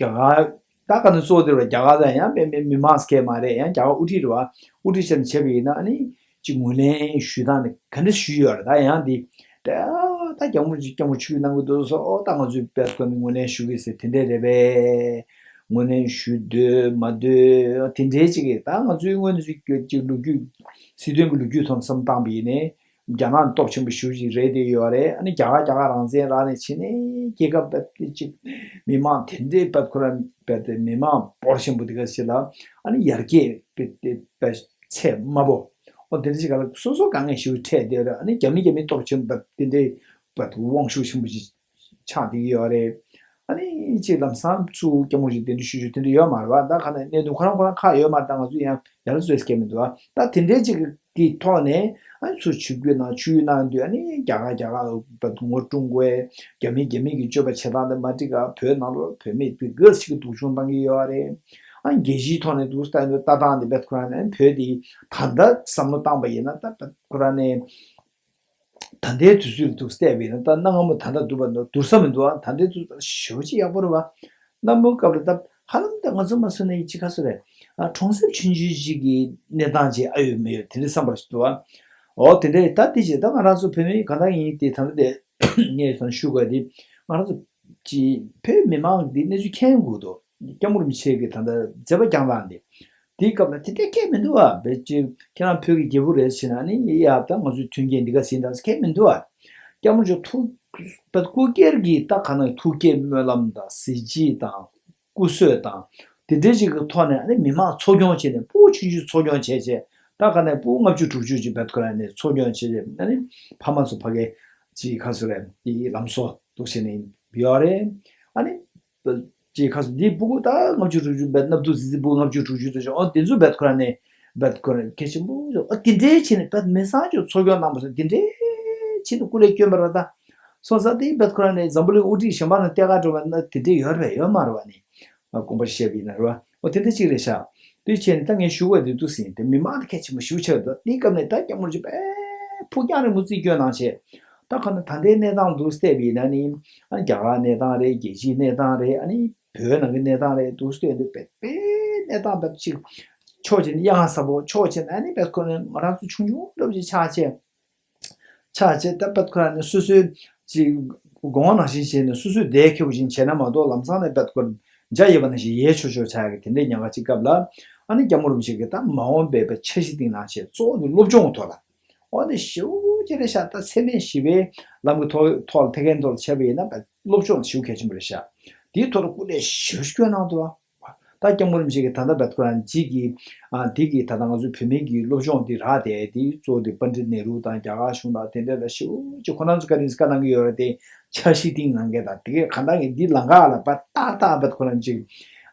གར་ད་ག་ནས་གཙོ་བོ་དེ་རེད་བ། རྒྱ་གར་ལ་ཡང་དཔེ་མི་མི་མང་སྐད་མ་རེད། ཡང་རྒྱ་གར་དབུ་ཁྲིད་རེད་བ། དབུ་ཁྲིད་བྱས་ནས་བྱས་པ་ཡིན་ན་ཨ་ནི་ཅིག་ངོས་ལེན་ཞུ་སྟངས་ནི་ག་འདྲ་ཞུས་ཡོད་རེད། ད་ཡང་འདི་ད་ད་སྐྱབས་མགོན་ཅིག་སྐྱབས་མགོན་ཆིབས་བསྒྱུར་གནང་གི་འདུག་སོ། ཨོ་ད་ང་ཚོས་དཔེ་ཁོ་ནི་ངོས་ལེན་ཞུ་གི་ཟེར། དེ་འདྲས་རེད་པས། ངོས་ལེན་ཞུ་འདོད་མ་འདོད་དེ་འདྲས་ཅིག་གིས། ད་ང་ཚོའི་དངོས་གནས་ཅིག་ཅིག་ལོ་རྒྱུས་སྲིད་དོན་གྱི་ལོ་རྒྱུས་ཐོག་བསམ་བཏང་པ་ཡིན་ནའི། རྒྱ་ནག་ནི་སྟོབས་ཆེན་པོ་ཞེ་པོ་ཅིག་རེད་བསྡད་ཡོད་རེད། ཨ་ནི་རྒྱ་གར་རྒྱ་གར་རང་བཙན་རག་ནས་ཕྱིན་ནས་རྒྱལ་ཁབ་དཔེ་ཅིག་མི་མང་དེ་འདྲའི་དཔེ་ཁོ་རང་དཔེ་དེ་མི་མང་འབོར་ཆེན་པོ་དེ་ག་ཞིག་ལ་ཨ་ནི་ཡར་རྒྱས་དཔེ་དཔེ་ཚད་དམའ་པོ། ཨོ་དེ་འདྲ་ཞིག་ག་ལ་སོ་སོ་དཀའ་ངལ་ཞེ་པོ་འཕྲད་བསྡད་ཡོད་རེད། ཨ་ནི་རྒྱ་མི་རྒྱ་མི་སྟོབས་ཆེན་པོ་དེ་འདྲའི་དཔེ་དབང་ཤུགས་ཆེན་པོ་ཅིག་ཆགས་བསྡད་ཀྱི་ཡོད་རེད། ཨ་ནི་ཅིག་ལམ་སང་ཚུར་སྐྱབས་མགོན་ཞིག་གདན་འདྲེན་ཞུ་ཞུ་དེ་འདྲ་ཡོད་མ་རེད་བ། ད་ག་ནས་གནད་དོན་ཁོ་རང་ཁོ་རང་ཁག་ཡོད་མ་རེད། ད་ང་ཚོ་ཡང་ཡར་ལ་བཟོས་སྐད་མི་འདུག་བ། ད་དེ་འདྲའི་ཅིག་གི་ཐོག་ནས་ཨ་ནི་ཚུར་ཆིབས་བསྒྱུར་གནང་ཆིབས་བསྒྱུར་གནང་དུས། ཨ་ནི་རྒྱ་གར་རྒྱ་གར་ངོ་སྲུང་དགོས། རྒྱ་མི་རྒྱ་མི་གི་སྤྱོད་པ་བྱེད་སྟངས་དེ་མ་འགྲིག་ག་བོད་ནང་ལོགས་བོད་མི་དེ་ག་ཞིག་གི་སྡུག་སྦྱོང་བཏང་གི་ཡོད་རེད། ཨ་ནི་རྒྱལ་སྤྱིའི་ཐོག་ནས་འདུག་ལྟ་ཡོང་དུས་ལྟ་སྟངས་དེ་དཔེ་ཁོ་རང་ནས་བོད་དེ་ད་ལྟ་བསམ་བློ་བཏང་པ་ཡིན་ན། ད་དཔེ་ཁོ་རང་ནས། ད་ལྟའི་དུས་ཚོད་ལ་འདུག་བལྟས་པ་ཡིན་ན། ད་གནའ་སྔ་མོ་ད་ལྟ་འདུག་པ་འདུག་བསྡུར་ས་མི་འདུག་ཨ་ད་ལྟའི་དུས་ཚོད་ཞེ་པོ་ཅིག་ཡག་པོ་རེད་བ། གནའ་སྔ་མོའི་སྐབས་ལ་ད་ཧ་ལམ་ད་ང་ཚོ་མ་སུ་ནས་ཅི་ག་སུ་རེད། ཨ་གྲོང་གསེབ་ཆུང་ཆུང་ཅིག་གི་གནས་སྟངས་ཅིག་ཨ་ཡོད་མེད་ཡོད་དེ་འདྲ་བསམ་པ་ཞིག་འདུག་ཨ། འོ་དེ་འདྲ་ད་དེ་ཅིག་ད་ང་རང་ཚོ་བོད་མི་གང་ལྟར་ཡིན་དེ། ད་ལྟ་དེ་ངས་ད་ཞུ་དགོས་དེ། ང་རང་ཚོ་ཅིག་བོད་མི་མང་འདི་གནས་ཚུལ་མཁྱེན་དགོས་འདུག་སྐྱབས་མགོན་རིན་པོ་ཆེ་གི་ད་ལྟ་མཛད་པ་བསྐྱངས་སྟངས་འདི། དེའི་སྐབས་ལ་དེ་འདྲའི་ཁྱད་མི་འདུག་བ། བེད་སྤྱོད་ཁྱེད་རང་བོད་ཀྱི་རྒྱལ་པོ་རེད་ཟེར་ན་ནི་ཡ་ད་ང་ཚོའི་མཐུན་རྐྱེན་འདི་ག་ཟིན་དང་ཁྱད་མི་འདུག་བ། སྐྱབས་མགོན་མཆོག་ཐུགས་བེད་སྐུ་སྒེར་གྱི་ད་ག་ནང་ཐུགས་བསྐྱེད་སྨོན་ལམ་དང་གཟི་བརྗིད་དང་། སྐུ་གསོལ་དང་། དེ་འདྲའི་ཞིག་གི་ཐོག་ནས་ཨ་ནི་མི་མང་འཚོ་སྐྱོང་བྱས་ནས་ཕྲུ་གུ་ཆུང་ཆུང་འཚོ་སྐྱོང་བྱས་བྱས། ད་ག་ནས་ཕྲུ་གུ་ལྔ་བཅུ་དྲུག་ཅུ་ཅིག་བེད་ཁོ་རང་ནས་འཚོ་སྐྱོང་བྱས་བྱས་ཨ་ནི་ཕ་མ་ཚོ་ཕ་གི་ཅིག་ཁ་སོ་རེད་དེ་ལམ་སྲོལ་འདུག་བྱས་ནས་ཡོད་རེད། ཨ་ནི་ཅིག་ཁ་སོ་འདི་ཕྲུ་གུ་ད་ལྔ་བཅུ་དྲུག་ཅུ་བེད་ནབ་དུ་ཟི་ཟི་ཕྲུ་གུ་ལྔ་བཅུ་དྲུག་ཅུ་དུ་ཅོ་ཨོ་དེ་ཚོ་བེད་ཁོ་རང་ནས་བེད་ཁོ་རང་གལ་ཆེན་པོ་ཨོ་དེ་འདྲའི་བྱས་ནས་བེད་མི་སང་ཅོ་འཚོ་སྐྱོང་གནང་བ་སོ་དེ་འདྲའི་བྱས་ནས་སྐུ་ལས་བསྐྱོན་པ་ར་ད། སོང་ཙང་དེ་བེད་ཁོ་རང་ནས་འཛམ་བུ་གླིང་དབུ་ཁྲིད་གཞན་པ་ནང་སྟེ་ག་འགྲོ་བ་ན་དེ་འདྲས་ཡོད་རེད་པས་ཡོད་མ་རེད་པ་ནི། ང་དགོངས་པ་བཞེས་པ་ཡིན་ན་རེད་པ། འོ་དེ་འདྲ་གཅིག་རེད་ཤག་དེ་བྱས་ནས་ད་ངས་ཞུ་བ་དེ་འདུག་ཟིན་དེ་མི་མང་དེ་གལ་ཆེན་པོ་ཞེ་པོ་ཆགས་འདུག་དེའི་སྐབས་ནས་ད་སྐྱབས་མགོན་རིན་པོ་ཆེ་པས་ཕུགས་རྒྱང་རིང་པོ་རྩིས་སྐྱོན་གནང་བྱས། ད་ག་ནས་ད་ལྟའི་གནས་སྟངས་འདུག་བལྟས་པ་ཡིན་ན་ནི་ཨ་རྒྱ་གར་གནས་སྟངས་རེད། རྒྱལ་སྤྱིའི་གནས་སྟངས་རེད། ཨ་ནི་བོད་ནང་གི་གནས་སྟངས་རེད། འདུག་བལྟས་འདུག་པས་པའི་གནས་སྟངས་བབ་ཅིག་ཕྱོགས་གཅིག་ནས་གཡང་ས་པོ་ཕྱོགས་གཅིག་ནས་ཨ་ནི་བས་ཁོ་ནས་ང་རང་ཚོ་ཆུང་ཆུང་འདྲ་པོ་ཅིག་ཆགས་བྱས། ཆགས་བྱས་ད་པད་ཁོ་རང་ནས་སོ་སོའི་ཅིག་དགོངས་པ་ནང་བཞིན་བྱས་ནས་སོ་སོའི་བདེ་ཁེ་པོ་བཞིན་བྱས་ན་མ་གཏོགས་ལམ་སང་ནས་པད་ཁོ་འཇའ་ཡོད་པ་ནང་བཞིན་ཡལ་ཆོག་ཆོག་ཆགས་ཀྱི་དེ་འདྲའི་ཉེན་ཁ་ཅིག་སྐབས་ལ་ཨ་ནི་སྐྱབས་མགོན་རིན་པོ་ཆེ་གིས་ད་མ་འོངས་པའི་པའི་འཆར་གཞི་བཏིང་གནང་བྱས་གཙོ་བོ་དེ་སློབ་སྦྱོང་གི་ཐོག་ལ་འོ་ནི་ཞེ་པོ་ཅིག་རེད་ཤག་ད་འཚེ་མེད་ཞི་བའི་ལམ་གྱི་ཐོག་ཐོག་ལ་ཐེག་མཁན་ཐོག་ལ་བྱས་པ་ཡིན་ན་པད་སློབ་སྦྱོང་ཞེ་པོ་གལ་ཆེན་པོ་རེད་ཤག་དེའི་ཐོག་ལ་སྐུ་ལས་ཞེ་པོ་ཅིག་བསྐྱོན་གནང་འདུག་ཨ། ད་སྐྱབས་མགོན་རིན་པོ་ཆེ་གིས་ད་ལྟ་བད་ཁོ་རང་གཅིག་གིས་ཨ་འདི་གིས་ད་ལྟ་ང་ཚོའི་བོད་མི་གི་སློབ་སྦྱོང་འདི་རག་དེ་དེ་གཙོ་བོ་དེ་པཎྜི་ཏ་ནེ་རུ་དང་རྒྱ་གར་གཞུང་དང་དེ་འདྲ་ལ་ཞེ་པོ་ཅིག་ཁོ་རང་ཚོ་བཀའ་དྲིན་བཀའ་གནང་གི་ཡོད་རེད་དེ། འཆར་གཞི་བཏིང་གནང་མཁན་དང་དེ་གས་གང་ལྟར་ངས་འདི་ལམ་ཁ་ལ་བ་ཏག་ཏག་བད་ཁོ་རང་གཅིག་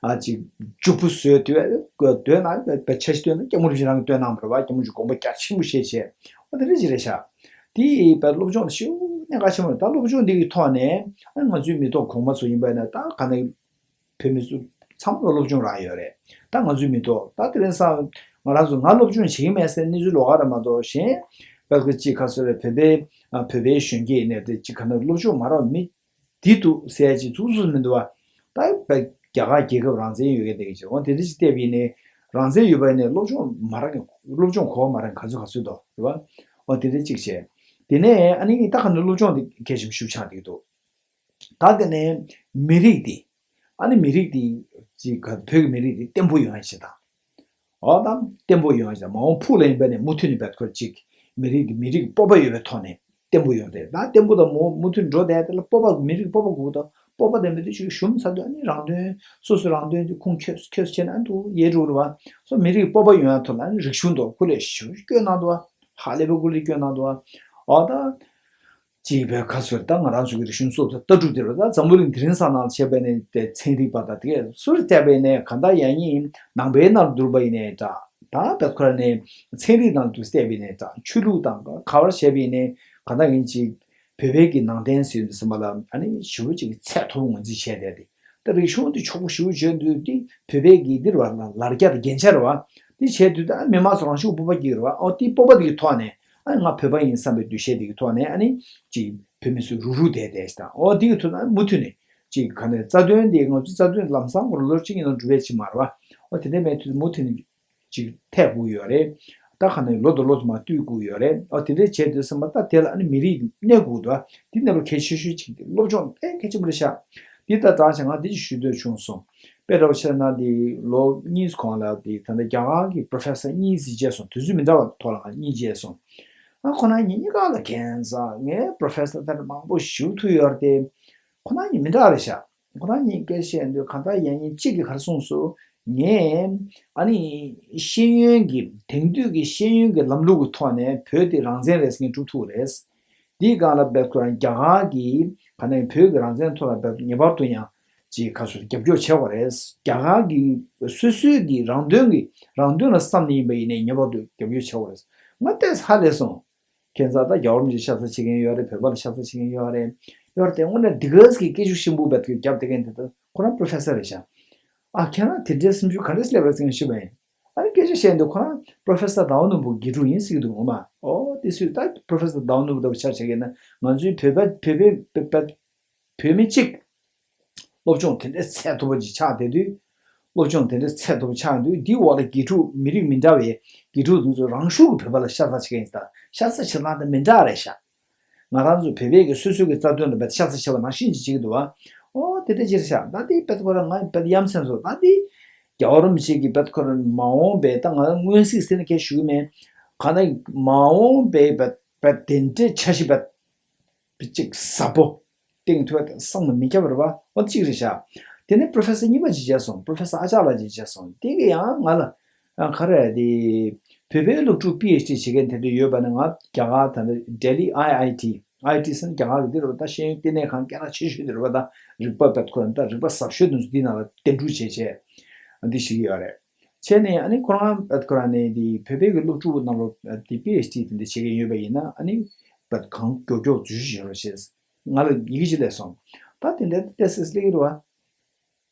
ཨ་ཅིག་མགྱོགས་པོ་བཟོས་དུས་སྡོད་ན་བ་འཆར་གཞི་བཏོན་ན་སྐྱབས་མགོན་རིན་པོ་ཆེ་རང་གིས་བཏོན་གནང་བ་རེད་བ། སྐྱབས་མགོན་རིན་པོ་ཆེ་དགོངས་པ་རྒྱ་ཆེན་པོ་བཞེས་བྱས་འོ་དེ་འདྲ་ཅིག་རེད་ཤག་དེ་བ་སློབ་སྦྱོང་ཞེ་པོ་གནད་འགག་ཆེན་པོ་རེད། ད་སློབ་སྦྱོང་འདི་གི་ཐོག་ནས་ང་ཚོའི་མི་ཐོག་གོང་མ་ཚོ་ཡིན་པ་ཡིན་ན་ད་ག་ནས། བོད་མི་ཚོ་ཚང་མ་ལ་སློབ་སྦྱོང་རག་ཡོད་རེད། ད་ང་ཚོའི་མི་ཐོག་ད་དེ་རིང་སང་ང་རང་ཚོ་ང་སློབ་སྦྱོང་བྱེད་ཀྱི་མེད་ཟེར་གནས་ཚུལ་ལོགས་ཀ་རེད་མ་གཏོགས་གཞན་བལ་གི་ཅིག་ཁ་སོ་རེད། བོད་པའི་ཨ་བོད་པའི་གཞོན་སྐྱེས་ནས་དེ་ཅིག་ག་ནས་སློབ་སྦྱོང་མ་རག་མི་འདི་འདུག་ཟེར་ཅིག་ཚུགས་ཚུགས་མི་འདུག་བ། ད་བལ་རྒྱ་གར་རྒྱལ་ཁབ་རང་བཙན་ཡོད་མཁན་དེ་གི་ཅིག་འོ་དེ་འདྲ་ཅིག་བལྟས་པ་ཡིན་ནའི་རང་བཙན་ཡོད་པ་ཡིན་ནའི་སློབ་སྦྱོང་མ་རག་མཁན་སློབ་སྦྱོང་གོ་བ་མ་རག་མཁན་ག་ཚོད་ག་ཚོད་འདུག་རེད་བ། འོ་དེ་འདྲ་ཅིག་བྱས། དེ་ནས་ཨ་ནི་ད་ག་ནས་སློབ་སྦྱོང་དེ་གལ་ཆེན་པོ་ཞིག་ཆགས་བསྡད་ཀྱི་འདུག་ད་དེ་ནས་མི་རིགས་དེ། ཨ་ནི་མི་རིགས་དེ་ཅིག་ག་བོད་ཀྱི་མི་རིགས་དེ་བརྟན་པོ་ཡོང་ཡ་བྱེད་དང་། འོ་ད་བརྟན་པོ་ཡོང་ཡ་བྱེད་དང་མ་འོངས་ཕུགས་ལ་ཡིན་པ་ནས་མུ་མཐུད་ནས་བེད་ཁོ་ཅིག་མི་རིགས་དེ་མི་རིགས་སྤོབས་པ་ཡོད་པའི་ཐོག་ནས་བརྟན་པོ་ཡོང་དེ་ད་བརྟན་པོ་དང་མུ་མུ་མཐུད་འགྲོ་བསྡད་དེ་ལ་སྤོབས་པ་མི་རིགས་སྤོབས་པ་དགོས་དང་སྤོབས་པ་དང་མི་རིགས་ཅིག་ཞུམ་ཚར་དུས་ཨ་ནི་རང་དོན་སོ་སོའི་རང་དོན་དེ་ཁུངས་འཁྱོལ་འཁྱོལ་བྱས་ན་ཨ་འདུག་ཡལ་འགྲོ་རེད་བ། སོ་མི་རིགས་སྤོབས་པ་ཡོང་ཡ་ཐོག་ལ་ཨ་ནི་རིག་གཞུང་ཐོག་སྐུ་ལས་ཞེ་པོ་བསྐྱོན་གནང་འདུག་བ། ཧ་ལས་པའི་སྐུ་ལས་བསྐྱོན་གནང་འདུག་བ། འོ་ད། ཅེས་པའི་ཁ་སོར་ད་ང་རང་ཚོ་གི་རིག་གཞུང་སོགས་དང་ལྟ་གྲུབ་དེ་ལ་ད་འཛམ་བུ་གླིང་དེ་རིང་སང་ནང་ལ་བྱས་པས་ནས་དེ་ཚན་རིག་པ་དང་དེ་གས་སུ་རེ་བལྟས་པས་ནས་གང་ལྟར་ཡང་ཡིན་ནང་པའི་ནང་དུ་བསྡུར་བ་ཡིན་ནས་འདྲ་ད་བེད་ཁོ་ར་ནས་ཚན་རིག་ནང་དུ་བལྟས་པས་ནས་འདྲ་ཆོས་ལུགས་དང་ག་བར་བྱས་པས་ནས་གང་ལྟར་ཡིན་ཅིག་བོད་པའི་གི་ནང་བསྟན་ཟེར་ཡོང་དུས་ཙམ་པ་ལ་ཨ་ནི་ཞེ་པོ་ཅིག་གི་ཚད་མཐོ་པོ་ངོས་འཛིན་བྱས་བསྡད་དེ། ད་རིག་གཞུང་འདི་ཕྱུག་པོ་ཞེ་པོ་བརྗོད་འདུག་འདི་བོད་པའི་གི་འདིར་བ་ལ་ལར་རྒྱ་དང་རྒྱན་ཆ་རེད་བ། འདི་བྱས་དུས་ད་མི་མང་ཚོ་རང་ཤུགས་སྤོབས་པ་སྐྱེ་རེད་བ། ཨོ་འདི་སྤོབས་པ་འདི་གི་ཐོག་ནས་ཨ་ང་བོད་པ་ཡིན་བསམ་པའི་འདུ་ཤེས་འདི་གི་ཐོག་ནས་ཨ་ནི་ཅིག་བོད་མི་ཚོ་རུག་རུག་བསྡད་བསྡད་ཞིག་དང་ཨོ་འདི་གི་ཐོག་ན་མུ་མཐུད་ནས་ཅིག་ག་ནས་རྩ་དོན་འདི་ང་ཚོ་རྩ་དོན་ལམ་སང་སྐོར་ལོ་གཅིག་གཉིས་ནང་འགྲུབ་པའི་ཅིག་མ་རེད་བ། ཨོ་དེ་འདྲ་མེད་དུས་མུ་མཐུད་ནས། ཅིག་ཐེག་དགོས་ཡོད་རེད། ད་ག་ནས་ལོ་དང་ལོ་དུ་མ་བསྟུད་དགོས་ཡོད་རེད། ཨ་དེ་འདྲས་བྱས་དུས་ཙམ་པ་ད་དེ་ལ་ཨ་ནི་མི་རིགས་གནས་དགོས་འདུག་འདི་གནས་པ་གལ་ཆེ་ཤོས་ཅིག་སློབ་སྦྱོང་དཔེ་གལ་ཆེན་པོ་རེད་ཤག་འདི་ད་དྲང་ཞག་ང་འདི་ཅིག་ཞུ་འདོད་བྱུང་སོང་། དཔེ་འདྲ་བོ་བྱས་ན་འདི་ལོ་གཉིས་གོང་ལ་འདི་ད་ལྟ་རྒྱ་གར་གྱི་པྲོ་ཕེ་སར་གཉིས་ཅིག་མཇལ་སོང་། དུས་ཚོད་མི་འདྲ་བ་ཐོག་ལ་ང་གཉིས་མཇལ་སོང་། ཨ་ཁོ་རང་གཉིས་གཉིས་ཀ་ལ་ཁྱད་མཚར་ངའི་པྲོ་ཕེ་སར་དེ་འདྲ་མང་པོ་ཞིག་ཐུག་ཡོད་རེད་དེ། ཁོ་རང་གཉིས་མི་འདྲ་རེད་ཤག་ཁོ་རང་གཉིས་སྐད་ཆ་བཤད་དུས་གང་ལྟར་ཡང་སྙིང་གཅིག་གིས་ག་རེ་གསུངས་སོང་། ངས་ཨ་ནི་ཤེས་ཡོན་གྱི་དེང་དུས་ཀྱི་ཤེས་ཡོན་གྱི་ལམ་ལུགས་ཀྱི་ཐོག་ནས་བོད་དེ་རང་བཙན་རེད་ཟེར་མཁན་སྒྲུབ་ཐུབ་རེད། འདིའི་སྒང་ལ་བེད་ཁོ་རང་རྒྱ་གར་གྱིས་ག་ནས་བོད་ཀྱི་རང་བཙན་ཐོག་ལ་བེད་ངེས་པར་དུ་ཡང་ཅིག་ཁ་སོ་རྒྱབ་སྐྱོར་བྱེད་དགོས་རེད། རྒྱ་གར་གྱིས་སོ་སོའི་གི་རང་དོན་གྱི་རང་དོན་ལ་བསམ་ནས་ཡིན་པ་ཡིན་ནའི་ངེས་པར་དུ་རྒྱབ་སྐྱོར་བྱེད་དགོས་རེད། ང་ལྟས་ཧ་ལས་སོང་། ཁྱེད་ཚོ་ད་རྒྱལ་བ་རིན་པོ་ཆེ་ཤ་ཚ་བྱེད་མཁན་ཡོད་རེད། བོད་པ་ལ་ཤ་ཚ་བྱེད་མཁན་ཡོད་རེད། ཡོད་རེད་དེ་དངོས་གནས་འདི་ག་ཟིག་གི་སྐད་ཆ་ཤིང་བུ་བེད་ཀྱི་རྒྱབ་དེ་མཁན་དེ་ད་ཁོ་རང་པྲོ་ཕེ་སར་རེད་ཤག་ཨ་ཁྱེད་རང་དེ་འདྲའི་སེམས་ཤུགས་ག་འདྲས་སླེབས་རེད་ཟེར་ཞུས་པ་ཡིན། ཨ་ནི་སྐད་ཆ་བཤད་འདུག་ཁོ་རང་པྲོ་ཕེ་སར་ཟླ་བ་ནོར་བུ་དགེ་ཕྲུག་ཡིན་ཟེར་གྱི་འདུག་ངོ་མ། ཨོ་དེ་སུས་ད་པྲོ་ཕེ་སར་ཟླ་བ་ནོར་བུ་ལྟ་བུ་ཆ་བཞག་གི་ན་ང་ཚོའི་བོད་པ་བོད་པའི་བོད་པ་བོད་མི་གཅིག་སློབ་སྦྱོང་དེ་འདྲའི་ཚད་མཐོ་པོ་ཅིག་ཆགས་བསྡད་དུས། སློབ་སྦྱོང་དེ་འདྲའི་ཚད་མཐོ་པོ་ཆགས་དུས་འདིའི་འོག་ལ་དགེ་ཕྲུག་མི་རིགས་མི་འདྲ་བའི་དགེ་ཕྲུག་དེ་ཚོ་རང་ཤུགས་ཀྱིས་བོད་པ་ལ་ཤ་ཚ་བྱེད་མཁན་ཡིན་ད་ཤ་ཚ་བྱེད་སྟངས་དེ་མི་འདྲ་རེད་ཤག་ང་རང་ཚོ་བོད་པའི་གི་སོ་སོའི་གི་རྩ་དོན་ལ་བེད་ཤ་ཚ་བྱེད་པ་ནང་བཞིན་ཅིག་བྱེད་ཀྱི་འདུག་བ། ཨོ་དེ་འདྲ་ཅིག་རེད་ཤག་ད་འདི་བེད་ཁོ་རང་ང་བེད་ཡ་མཚན་སོ་ད་འདི་ རྒྱལ་བ་རིན་པོ་ཆེ་གི་བད་ཁོ་རང་མ་འོངས་པའི་ད་ང་སྔོན་གཟིགས་ཟེར་ནས་ཁས་ཞུ་གི་མེད། གང་ལྟར་མ་འོངས་པའི་བད་བད་དེ་འདྲའི་འཆར་གཞི་བད་བི་ཅིག་ཟབ་པོ་བཏིང་ཐུབ་པ་དེ་བསམ་ལ་མི་ཁྱབ་པ་རེད་པ། འོ་དེ་གཅིག་རེད་ཤག་དེ་ནས་པོ་རོ་ཕེ་སར་གཉིས་པ་ཅིག་མཇལ་སོང་། པོ་རོ་ཕེ་སར་ཨ་ཅར་ལགས་ཅིག་མཇལ་སོང་། དེ་གི་ཡང་ང་ལ་ཨ་ག་རེ་དེ་བོད་པའི་སློབ་ཕྲུག་པི་ཨེཆ་ཌི་བྱེད་མཁན་དེ་འདྲ་ཡོད་པ་ནི། ང་རྒྱ་གར་ད་ལྟ་ལྡི་ལི་ཨའི་ཨའི་ཊི། ཨའི་ཊི་ཟེར་ན་རྒྱ་གར་གི་འདི་རེད་པ། ད་ཤེས་ཡོན་ལྟེ་གནས་ཁང་སྐད་གྲགས་ཆེ་ཤོས་དེ་རེད་པ། ད་རིག་པ་བད་ཁོ་རང་ད་རིག་པ་ཟབ་ཤོས་དེ་ཚོ་འདི་ནང་ལ་བསྟན་སྒྲུབ་བྱས་བྱས་འདི་བྱེད་ཀྱི་ཡོད་རེད། བྱས་ནས་ཨ་ནི་ཁོ་རང་བད་ཁོ་རང་ནས་འདི་བོད་པའི་གི་སློབ་ཕྲུག་ནང་ལོགས་འདི་པི་ཨེཆ་ཌི་དེ་འདྲ་བྱེད་མཁན་ཡོད་པ་ཡིན་ན། ཨ་ནི་བད་གང་མགྱོགས་མགྱོགས་འཛུལ་ཞུགས་བྱེད་རོགས་བྱས། ང་ལ་ཡི་གེ་ཅིག་སླེབས་སོང་། ད་དེ་འདྲ་ཏོག་ཙམ་སླེབས་ཀྱི་རེད་པ།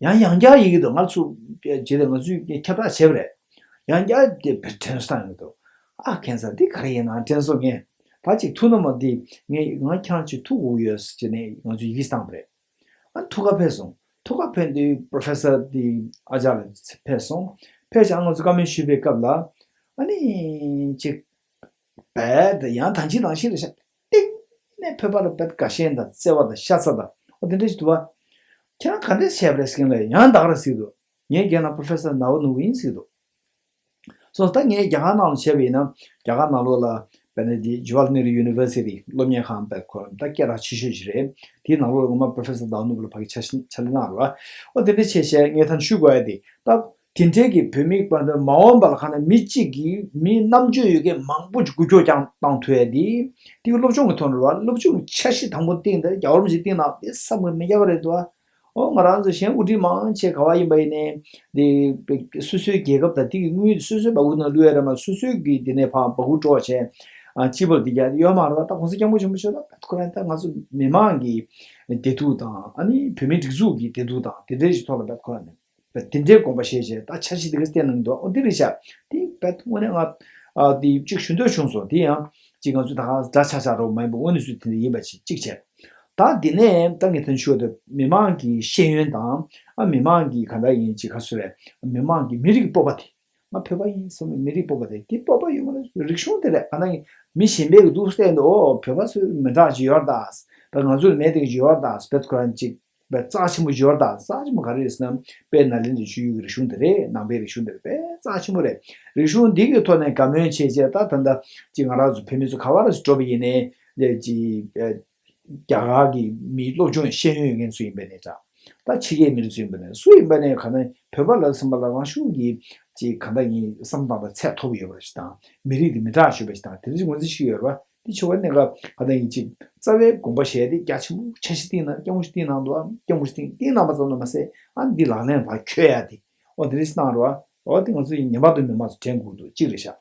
ཡང་ཡང་བསྐྱར་ཡི་གེ་འདུག་ང་ཚོ་རྗེས་ལ་ང་ཚོས་ཁྱབ་བསྒྲགས་བྱས་པ་རེད། ཡང་བསྐྱར་དེ་དྲན་གསོ་བཏང་གི་འདུག་ཨ་ཁྱེད་ཚོ་འདི་ག་རེ་ཡིན་ན་དྲན་གསོ། ངས་ད་ཅིག་ཐུགས་སྣང་མ་འདི་ངས་ང་ཁྱེད་རང་ཅིག་ཐུག་དགོས་ཡོད་ཟེར་ནས་ང་ཚོས་ཡི་གེ་བཏང་པ་རེད། ཨ་ཐུག་ག་ཕེབས་སོང་། ཐུག་ག་ཕེབས་དུས་པོ་རོ་ཕེ་སར་འདི་ཨ་ཅར་ལགས་ཕེབས་སོང་། ཕེབས་བྱས་ང་ཚོ་བཀའ་མོལ་ཞུས་པའི་སྐབས་ལ། ཨ་ནི་ཅིག་བད་ཡང་ད་ཅི་ནང་བཞིན་རེད་ཤག་སྟེང་ནས་བོད་པ་ལ་བད་དགའ་ཞེན་དང་བརྩེ་བ་དང་ཤ་ཚ་དང་། འོ་དེ་འདྲ་ཞིག་འདུག་པ། ཁྱེད་རང་ག་འདྲས་བྱས་པ་རེད་ཟེར་མཁན་ལ་ཡང་ད་ག་རང་ཟེར་གྱི་འདུག་ངའི་སྒེར་ནང་པོ་རོ་ཕེ་སར་ནའོ་ནོར་བུ་ཡིན་ཟེར་གྱི་འདུག་སོང་ཙང་ད་ངས་རྒྱ་གར་ནང་ལ་བྱས་པ་ཡིན་ན། རྒྱ་གར་ནང་ལོགས་ལ་བད་ནི་འདི་ཇ་ཝ་ཧར་ལལ་ནེ་རུ་ཡུ་ནི་ཝར་སི་ཊི་སློབ་གཉེར་ཁང་བད་ཁོ་རང་ད་སྐད་གྲགས་ཆེ་ཤོས་ཤིག་རེད། དེའི་ནང་ལོགས་ལ་ངོ་མ་པོ་རོ་ཕེ་སར་ནའོ་ནོར་བུ་ལ་ཕ་གི་ཕྱག་ཕྱག་ལས་གནང་རོགས། འོ་དེ་འདྲ་བྱས་བྱས་ངས་ད་ཞུ་དགོས་ཡ་དེ། ད་དེ་འདྲའི་གི་བོད་མི་བར་དུ་མ་འོངས་པ་ལ་གང་ན་མི་གཅིག་གིས་མི་རྣམ་དཔྱོད་ཡོད་མཁན་མང་པོ་ཅིག་འགུལ་སྐྱོད་ཀྱང་བཏང་ཐུབ་ཡ་དེ། དེ་གི་སློབ་སྦྱོང་གི་ཐོག་ནས་རེད་པ། སློབ་སྦྱོང་གི་འཆར་གཞི་དང་པོ་བཏིང་དེ་རྒྱལ་བ་རིན་པོ་ཆེ་བཏིང་ན་དེ་བསམ་གྱིས་མི་ཁྱབ་པ་རེད་འདུག་ཨ། འོ་ང་རང་ཚོ་གཞན་དབུ་ཁྲིད་མང་ཆེ་ག་པར་ཡིན་པ་ཡིན་ནའི་དེ་སོ་སོའི་རྒྱལ་ཁབ་དང་དེ་གི་དངུལ་སོ་སོའི་སྦ་ཁུག་ནང་བླུག་ཡ་རེད་མ། སོ་སོའི་གི་དེ་ནས་ཕར་སྦ་ཁུག་སྤྲོད་བྱས། ཨ་སྤྱི་པོར་དེ་རྒྱག་ཡོད་མ་རེད་པ། ད་གོང་ས་སྐྱབས་མགོན་ཆེན་པོ་མཆོག་ལ་ཁོ་རང་ད་ང་ཚོ་མི་མང་གི་བདེ་སྡུག་དང་། ཨ་ནི་བོད་མིའི་སྒྲིག་འཛུགས་ཀྱི་བདེ་སྡུག་དང་དེ་འདྲའི་ཞིག་ཐོག་ལ་ཁོ་རང་ནས། དེ་འདྲའི་དགོངས་པ་བཞེས་བྱས་ད་འཆར་གཞི་དེ་ག་བསྟན་གནང་འདུག་འོ་འདི་རེད་ཤག་དེ་བད་དངོས་གནས་ང་ཨ་དེ་གཅིག་ཞུ་འདོད་བྱུང་སོང་། དེ་ཡང་གཅིག་ང་ཚོ་ད་ག་འདྲ་ཆགས་ཆགས་རོགས་མ་ཡིན་པ་དངོས་གནས་ཚུལ་དེ་འདྲ་ཡིན་པ་ཅིག་གཅིག་བྱས། ད་དེ་ནས་ད་ངས་དོན་ཞུ་བ་དེ་མི་མང་གི་ཤེས་ཡོན་དང་། ཨ་མི་མང་གི་ག་འདྲ་ཡིན་ཅིག་ག་ཚོད་རེད། མི་མང་གི་མི་རིགས་སྤོབས་པ་དེ། ང་བོད་པ་ཡིན་བསམ་པའི་མི་རིགས་སྤོབས་པ་དེ། དེ་སྤོབས་པ་ཡོད་མ་རེད། རིག་གཞུང་དེ་རེད། ག་འདྲ་ཡིན་མི་གཞན་པས་གི་འདུག་བལྟས་འདུག་ཨོ་བོད་པ་ཚོས་མི་འདྲ་ཅིག་ཡོད་རེད་ད། ད་ང་ཚོ་ལ་མེད་དེ་གི་ཅིག་ཡོད་རེད་ད། བད་ཁོ་རང་ཅིག་བད་རྩ་ཆེན་པོ་ཡོད་རེད་ད། རྩ་ཆེན་པོ་ག་རེ་རེད་ཟེར་ན་དཔལ་ནཱ་ལེནྡྲའི་ཆོས་བརྒྱུད་ཀྱི་རིག་གཞུང་དེ་རེད། ནང་པའི་རིག་གཞུང་དེ་རེད། དཔེ་རྩ་ཆེན་པོ་རེད། རིག་གཞུང་འདི་གི་ཐོག་ནས་དགའ་མོས་བྱས་བྱས། ད་ད་ལྟ་ཅིག་ང་རང་ཚོ་བོད་མི་ཚོ་ག་པར་ཞིག་འགྲོ་བ་ཡིན་ནའི་ཅིག་རྒྱ་གར་གྱི་མིའི་སློབ་སྦྱོང་ཤེས་ཡོན་ཡོད་མཁན་ཚོ་ཡིན་པ་ཡིན་ནའི་འདྲ། ད་ཕྱི་རྒྱལ་མི་རིགས་ཚོ་ཡིན་པ་ཡིན་ནའི་སུ་ཡིན་པ་ཡིན་ནའི་ག་ནས་བོད་པ་ལབ་ཟིན་པ་ལ་རང་ཤུགས་ཀྱིས་ཅིག་ག་འདྲ་ཡིན་བསམ་སྟངས་དང་ཚད་མཐོ་པོ་ཡོད་པ་ཞིག་དང་། མི་རིགས་དེ་མི་དྲག་ཤོས་པ་ཞིག་དང་། དེ་འདྲ་ཞིག་ངོས་འཛིན་ཞིག་ཡོད་རེད་པ། དེ་ཆེ་བ་གནད་འགག་ག་འདྲ་ཡིན་ཅིག་རྩ་བའི་དགོངས་པ་བཞེས་ཏེ་རྒྱ་ཆེན་པོ་འཆར་གཞི་བཏིང་གནང་། སྐྱབས་མགོན་ཞིག་བཏིང་གནང་འདུག་ཨ། སྐྱབས་མགོན་ཞིག་བཏིང་བཏིང་གནང་པ་ཙམ་དུ་མ་ཟད། ཨ་འདི་ལག་ལེན་ལ་འཁྱོལ་ཡ་དེ། འོ་དེ་འདྲ་ཞིག་གནང་རོགས་ཨ། འོ་དེ་ང་ཚོ་ངེས་པར་དུ་མི་མང་ཚོ་དྲན་དགོས་འདུག་གཅིག་རེད་ཤག་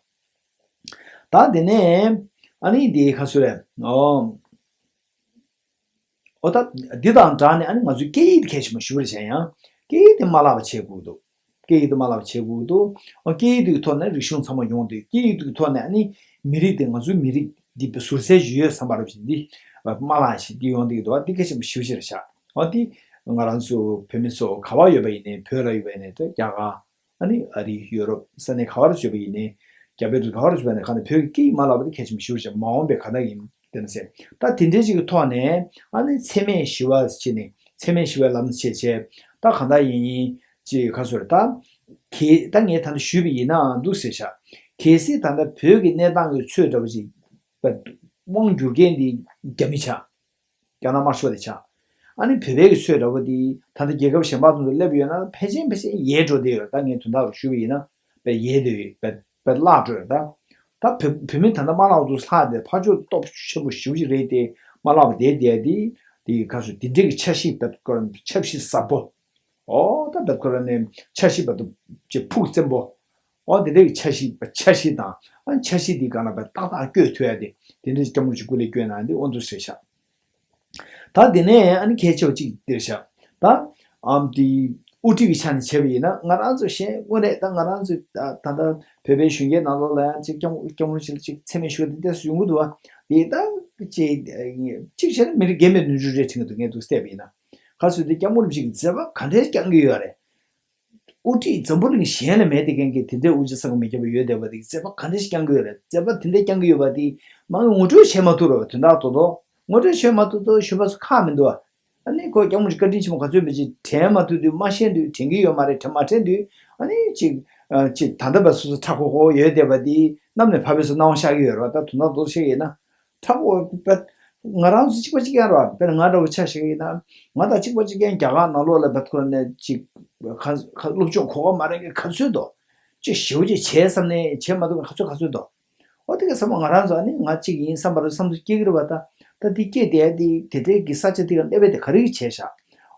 ད་དེ་ནས་ཨ་ནི་དེ་ག་ཚོད་རེད། ཨོ། ཨོ་ད་འདི་དང་སྦྲགས་ནས་ཨ་ནི་ང་ཚོའི་སྐད་ཡིག་དེ་གལ་ཆེན་པོ་ཞེ་པོ་རེད་བྱས་ཡང་། སྐད་ཡིག་དེ་མ་བརླག་པ་བྱེད་དགོས་འདུག་སྐད་ཡིག་དེ་མ་བརླག་པ་བྱེད་དགོས་འདུག་ཨོ་སྐད་ཡིག་དེ་གི་ཐོག་ནས་རིག་གཞུང་ཚང་མ་ཡོང་དུས། སྐད་ཡིག་དེ་གི་ཐོག་ནས་ཨ་ནི་མི་རིགས་དེ་ང་ཚོའི་མི་རིགས་འདི་ཟུར་གསལ་ཞིག་ཡོད་བསམ་པ་རེད་བྱས། འདི་མ་བརླག་ཞིག་འདི་ཡོང་བསྡད་ཀྱི་འདུག་ཨ་འདི་གལ་ཆེན་པོ་ཞེ་པོ་ཅིག་རེད་ཤག་ཨོ་འདི་ང་རང་ཚོ་བོད་མི་ཚོ་ག་པར་ཡོད་པ་ཡིན་ནའི། བོད་ལ་ཡོད་པ་ཡིན་ནའི། ད་རྒྱ་གར། ཨ་ནི་ཨ་རི། ཡུ་རོབ་ས་གནས་ག་པར་བྱོན་པ་ཡིན་ནའི། རྒྱ་བལ་འབྲུག་ག་པར་བྱོན་པ་ཡིན་ནའི། ག་ནས་བོད་ཀྱི་སྐད་ཡིག་མ་བརླག་པ་དེ་གལ་ཆེན་པོ་ཞེ་པོ་ཅིག་མ་འོངས་པའི་ག་འདྲ་ཡིན་དེ་ནི་ཟེར། ད་དེ་འདྲའི་ཅིག་གི་ཐོག་ནས་ཨ་ནི་འཚེ་མེད་ཞི་བ་ཟེར་ནས། འཚེ་མེད་ཞི་བའི་ལམ་ཟེར་བྱས། ད་ག་འདྲ་ཡིན་ཡིན་ཅིག་ག་ཚོད་རེད། ད་གལ་ད་ངས་ད་ལྟ་ཞུས་པ་ཡིན་ནའང་འདུག་ཟེར་ཤག་གལ་སྲིད་ད་ལྟ་བོད་ཀྱི་གནས་སྟངས་ཀྱི་ཚོད་འདྲ་པོ་ཅིག་དབང་བསྒྱུར་མཁན་འདི་རྒྱ་མི་ཆགས། རྒྱ་ནག་དམར་ཤོག་དེ་ཆགས། ཨ་ནི་བོད་པའི་གི་ཚོད་འདྲ་པོ་དེ་ད་ལྟ་རྒྱལ་ཁབ་གཞན་པ་ཚོ་ཚོ་སླེབས་ཡོད་ན་ཕལ་ཆེར་ཕལ་ཆེར་ཡལ་འགྲོ་བསྡད་ཡོད། ད་ངས་དོན་དག་རུ་ཞུས་པ་ཡིན་ན་དཔེ་ཡལ་བསྡད་ཡོད། དཔེ་དཔེ་བརླག་འགྲོ་ཡོད། ད་ད་བོད་བོད་མི་ད་ལྟ་མ་བརླག་པ་འདུག་ལྷག་དེ་ཕར་ཕྱོགས་སྟོབས་ཆེན་པོ་ཞེ་པོ་ཅིག་རེད་དེ། མ་བརླག་པ་བསྡད་བསྡད་དེ། དེ་ག་ཚོད་དེ་འདྲའི་གི་འཆར་གཞི་དཔེ་ཁོ་རང་འཆར་གཞི་ཟབ་པོ། ཨོ་ད་དཔེ་ཁོ་རང་ནས་འཆར་གཞི་དཔེ་ཅིག་ཕུགས་བཙན་པོ། ཨོ་དེ་འདྲའི་གི་འཆར་གཞི་དཔེ་འཆར་གཞི་དང་། ཨ་འཆར་གཞི་དེ་ག་ལ་དཔེ་ཏག་ཏག་བཀོད་ཐུབ་ཡ་དེ། དེ་འདྲའི་སྐྱབས་མགོན་ཅིག་སྐུ་ལས་བསྐྱོན་གནང་དེ་ཨོ་འདུག་ཟེར་ཤག་ད་དེ་ནས་ཨ་ནི་གལ་ཆེ་བ་གཅིག་འདིར་བཞག་ད་ཨམ་དེ་དབུ་ཁྲིད་ཀྱི་ཆ་ནས་བྱས་པ་ཡིན་ན། ང་རང་ཚོ་གཞན་དངོས་གནས་ད་ང་རང་ཚོ་ད་ད་ལྟ་བོད་པའི་གཞོན་སྐྱེས་ནང་ལོགས་ལ་ཡང་ཅིག་སྐྱབས་སྐྱབས་མགོན་ཞིག་ལ་ཅིག་འཚེ་མེད་ཞུ་བ་དེ་འདྲ་སུ་ཡོང་གི་འདུག་བ། དེ་ད་ཅིག་གཅིག་བྱས་ན་མི་རིགས་རྒན་པའི་ནོར་འཁྲུལ་རེད་དྲན་གྱི་འདུག་ངས་འདུག་བལྟས་པ་ཡིན་ན། ག་ཚོད་དེ་སྐྱབས་མགོན་རིན་པོ་ཆེ་གི་མཛད་པ་ག་འདྲས་བསྐྱངས་ཀྱི་ཡོད་རེད། དབུ་ཁྲིད་འཛམ་བུ་གླིང་གཞན་ལ་མེད་དེ་མཁན་གྱི་དེ་འདྲའི་དབུ་ཁྲིད་ས་ག་མི་ཁྱབ་པ་ཡོད་བསྡད་པ་དེ་མཛད་པ་ག་འདྲས་ཤིག་བསྐྱངས་ཀྱི་ཡོད་རེད། མཛད་པ་དེ་འདྲས་བསྐྱངས་ཀྱི་ཡོད་པ་དེ་མང་གི་ངོ་སྤྲོད་བྱེད་མ་ཐུབ་རེད་བ། དོན་དག་ཏོག་ཏོག་ངོ་སྤྲོད་བྱེད་མ་ཐུབ་ཏོ་ཞུ་བ་སུ་ཁག་མི་འདུག་བ། ཨ་ནི་ཁོ་སྐྱབས་མགོན་བཀའ་དྲིན་ཆེན་མོ་ག་ཚོད་མི་ཅིག་དྲན་མ་ཐུབ་དུས་མ་ཤེས་དུས་དྲན་གྱི་ཡོད་མ་རེད། དྲན་མ་དྲན་དུས་ཨ་ནི་ཅིག་ཅིག་ད་ལྟ་བ་སོ་སོ་ཁྲ་ཁོ་ཁོ་ཡོད་བསྡད་པ་དེ་གནམ་ནས་ཕབ་པའི་སོ་སྣང་བ་ཤར་གྱི་ཡོད་རེད་བ། ད་དོན་དག་རྡོག་རྡོག་བཤད་ཡིན་ན། ཁྲ་ཁོ་བ་ང་རང་ཚོ་གཅིག་པ་གཅིག་རྐྱང་རེད་བ། དཔེར་ན་ང་འདྲ་བོ་ཆ་བཞག་ཡིན་ན། ང་དང་གཅིག་པ་གཅིག་རྐྱང་རྒྱ་གར་ནང་ལོགས་ལ་བ་ཁོ་ནས་ཅིག་ཁ་ཁ་སློབ་སྦྱོང་གོ་སྐབས་མ་རག་མཁན་ག་ཚོད་འདུག་ཅིག་ཞེ་པོ་ཅིག་བྱས་བསམ་ནས་བྱས་མ་ཐུབ་མཁན་ག་ཚོད་ག་ཚོད་འདུག་འོ་དེ་ག་ཚང་མ་ང་རང་ཚོ་ཨ་ནི་ང་གཅིག་ཡིན་བསམ་པ་རེད་བསམ་ཚུལ་སྐྱེ་གི་རེད་བ། ད་ད་དེ་སྐྱེས་བསྡད་དེ་དེ་འདྲའི་གི་ས་ཆ་དེ་ག་སླེབས་པའི་དེ་ག་རེ་གི་བྱས་བཞག་